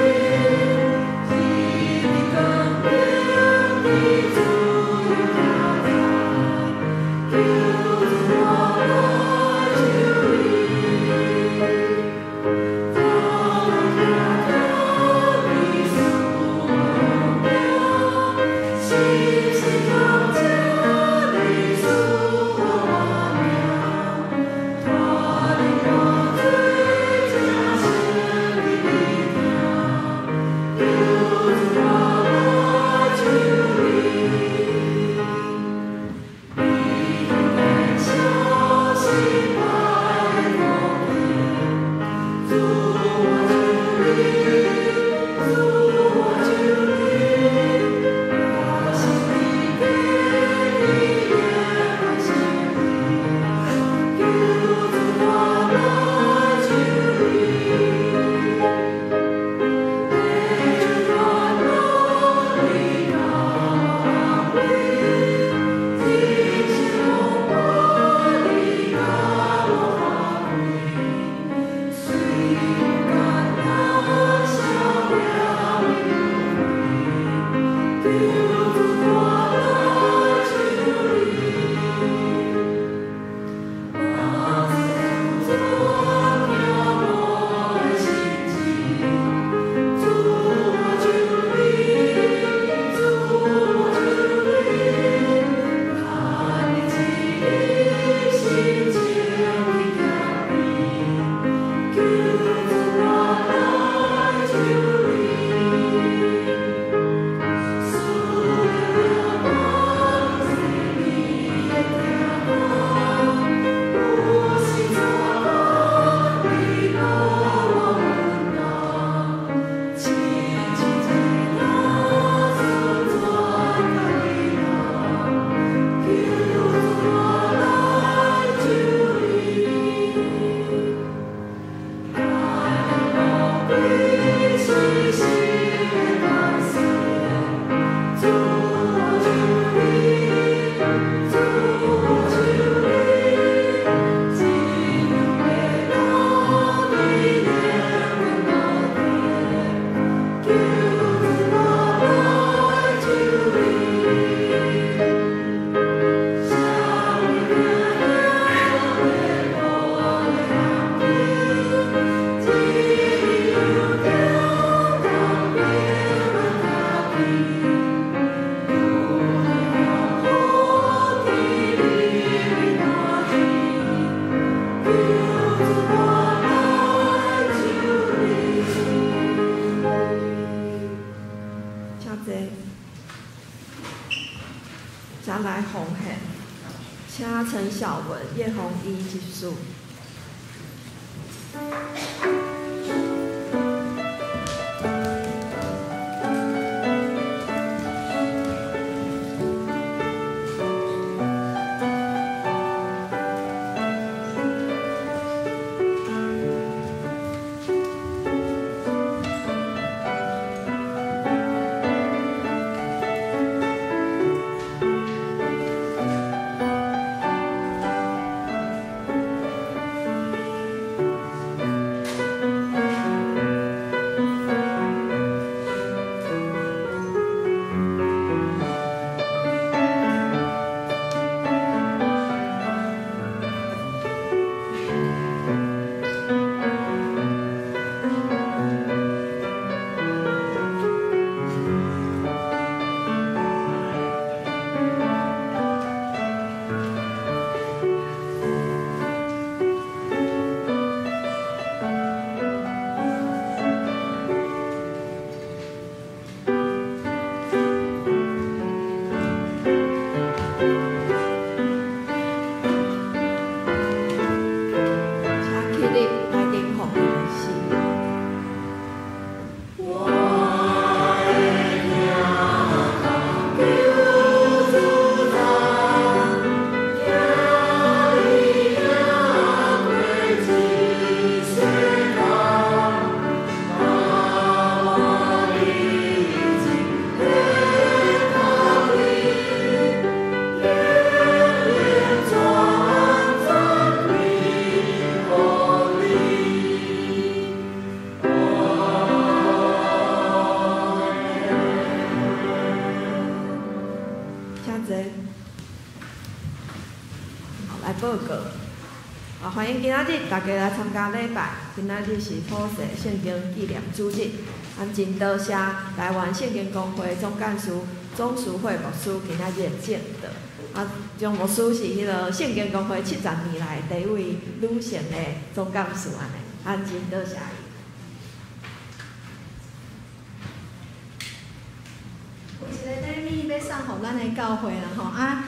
當來奉獻，請陳小文、葉紅衣執事。歡迎今仔日大家來參加禮拜。今仔日是普世聖經紀念主日，咱真多謝台灣聖經公會總幹事鍾淑慧牧師今仔日的證道。啊，鍾牧師是彼个聖經公會70年來第一位女性的總幹事，按呢，咱真多謝伊。有一个禮物欲送予咱的教會啦吼，啊，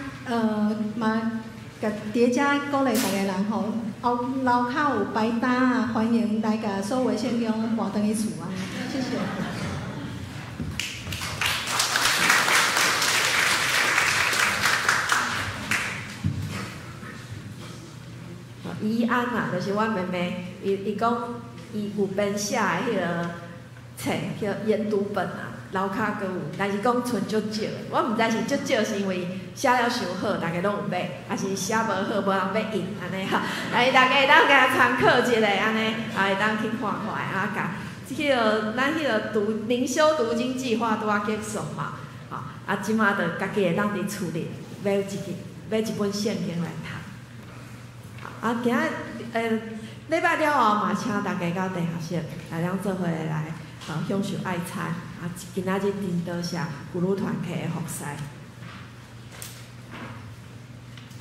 嘛。共佇遮鼓勵逐个人吼，後樓跤有排單啊，歡迎來共所有聖經搬轉去厝啊，謝謝。怡安啊，就是阮妹妹，伊講伊有編寫的彼个冊叫研讀本啊。樓跤閣有，但是講賰足少，我毋知是足少是因為寫了傷好，大家攏有買，抑是寫無好，無人欲印按呢哈。但是大家會當共參考一下按呢，也會當去看看啊，共彼个咱彼個讀靈修讀經計劃拄仔結束嘛，吼啊，這馬就家己會當佇厝裡買一本聖經來讀。啊，今仔禮拜了後嘛，請大家到地下室來咱做伙來享受愛餐。啊，今仔日真多謝古魯團契的服侍。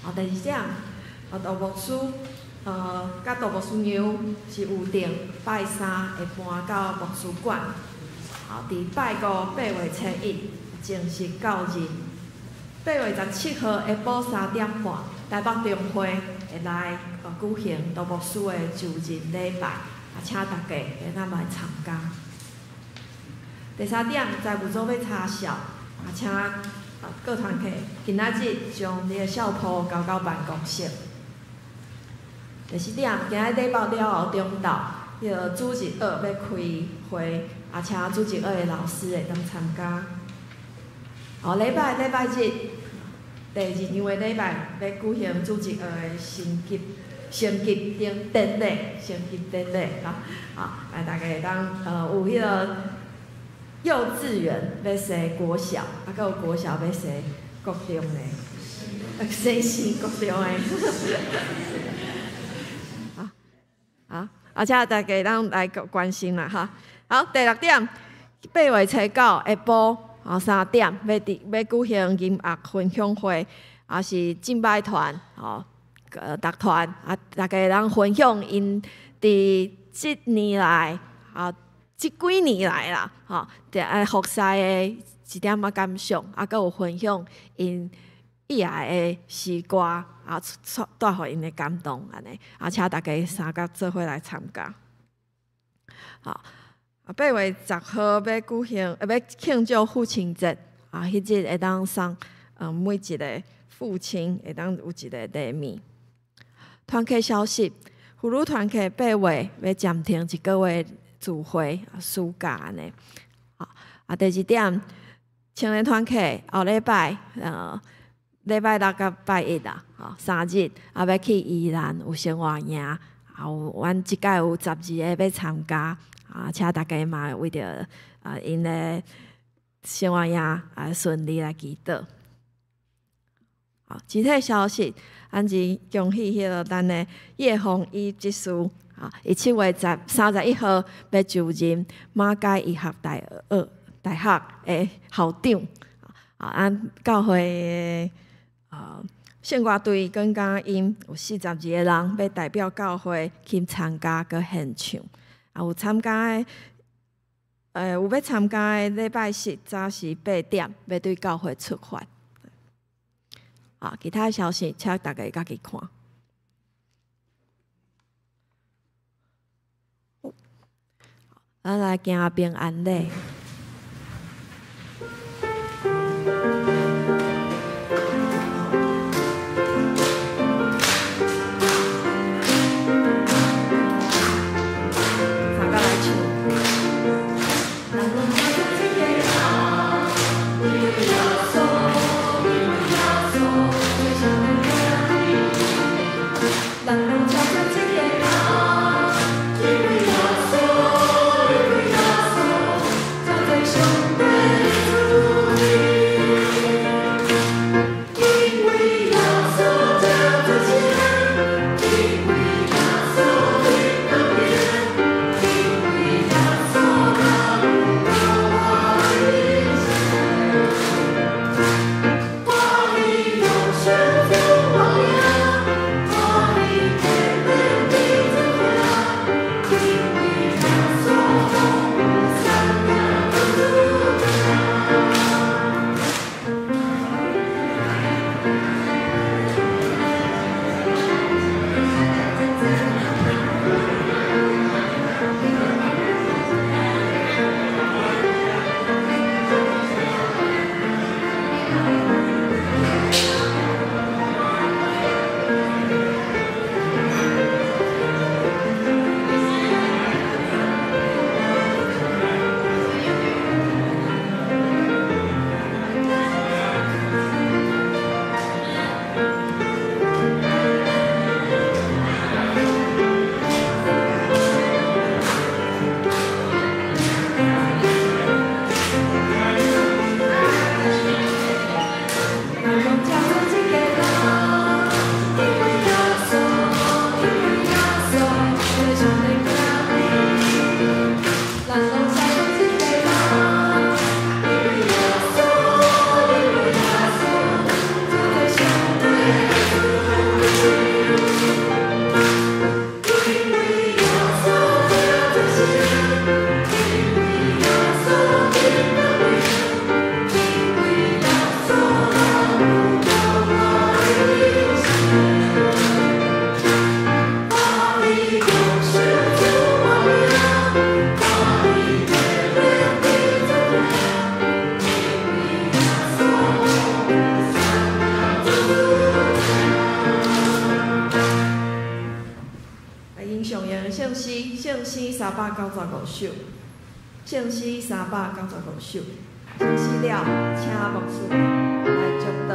哦，第二點，杜牧師，佮杜牧師娘是有定拜三會搬到牧師館。哦，佇拜五8月初1正式到任。8月17號下晡3點半，台北中會會來舉行杜牧師的就任禮拜，啊，請大家會當來參加。第三點，財務組欲查數，啊，請各團體今仔日將你的數簿交到辦公室。第四點，今仔禮拜了後中晝，彼个主日學欲開會，啊，請主日學的老師會當參加。後禮拜日，第二場的禮拜欲舉行主日學的升級典禮，升級典禮，啊，來大家會當有彼个。幼稚園欲生國小，啊，閣有國小欲生國中的，生新國中的。啊，啊，請大家當來關心啦，哈。好，第六點，8月初9下晡3點，欲舉行音樂分享會，啊是敬拜團，吼，樂團，啊，大家當分享𪜶佇這年來，啊。這幾年來啦，吼，佇愛服侍的一點仔感想，啊，閣有分享𪜶 意愛的詩歌啊，帶予𪜶的感動按呢，啊，請大家三甲做伙來參加。好，啊，8月10號欲舉行，欲慶祝父親節，啊，彼日會當送，每一个父親會當有一个禮物。團契消息，婦女團契八月欲暫停一个月聚會，暑假按呢。啊，第二點，青年團契後禮拜，禮拜六佮拜一啦，吼，3日，啊，欲去宜蘭有生活營，啊，有阮這屆有12个欲參加，啊，請大家嘛為著啊𪜶的生活營啊順利來祈禱。好，其他消息，咱真恭喜彼个咱的葉鳳儀執事，啊，伊7月31號欲就任馬偕醫學大學的校長，啊，咱教會的聖歌隊跟甲𪜶有42个人欲代表教會去參加閣獻唱，啊，有參加的，有欲參加的禮拜四早時8點欲對教會出發。啊，其他消息請大家家己看。好，咱來行平安禮。大家來唱。聖詩395首，聖詩395首，聖詩了，請牧師來祝禱。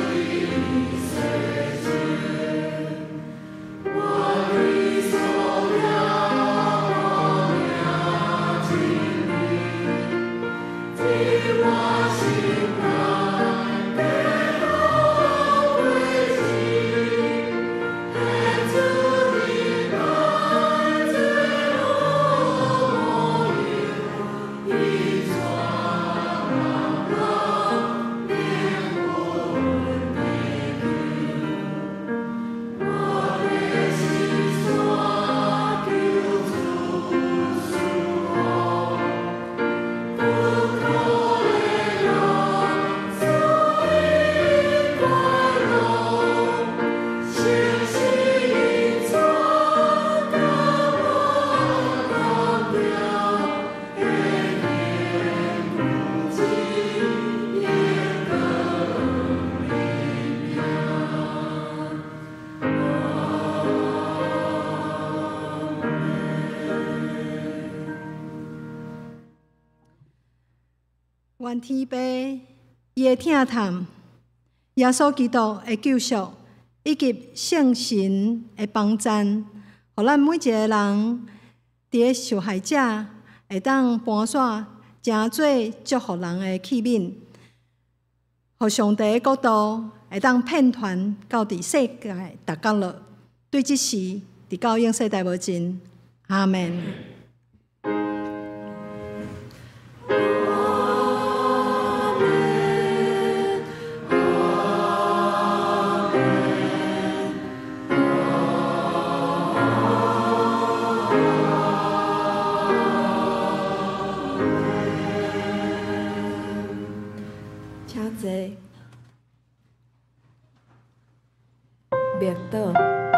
Amen. 願天父伊的疼疼，耶穌基督的救贖，以及聖神的幫贊，予咱每一个人佇咧受害者會當搬徙，成做祝福人的器皿，予上帝的國度會當遍傳到佇世界逐角落。對這時，直到永世代無盡。阿門。請坐。默禱。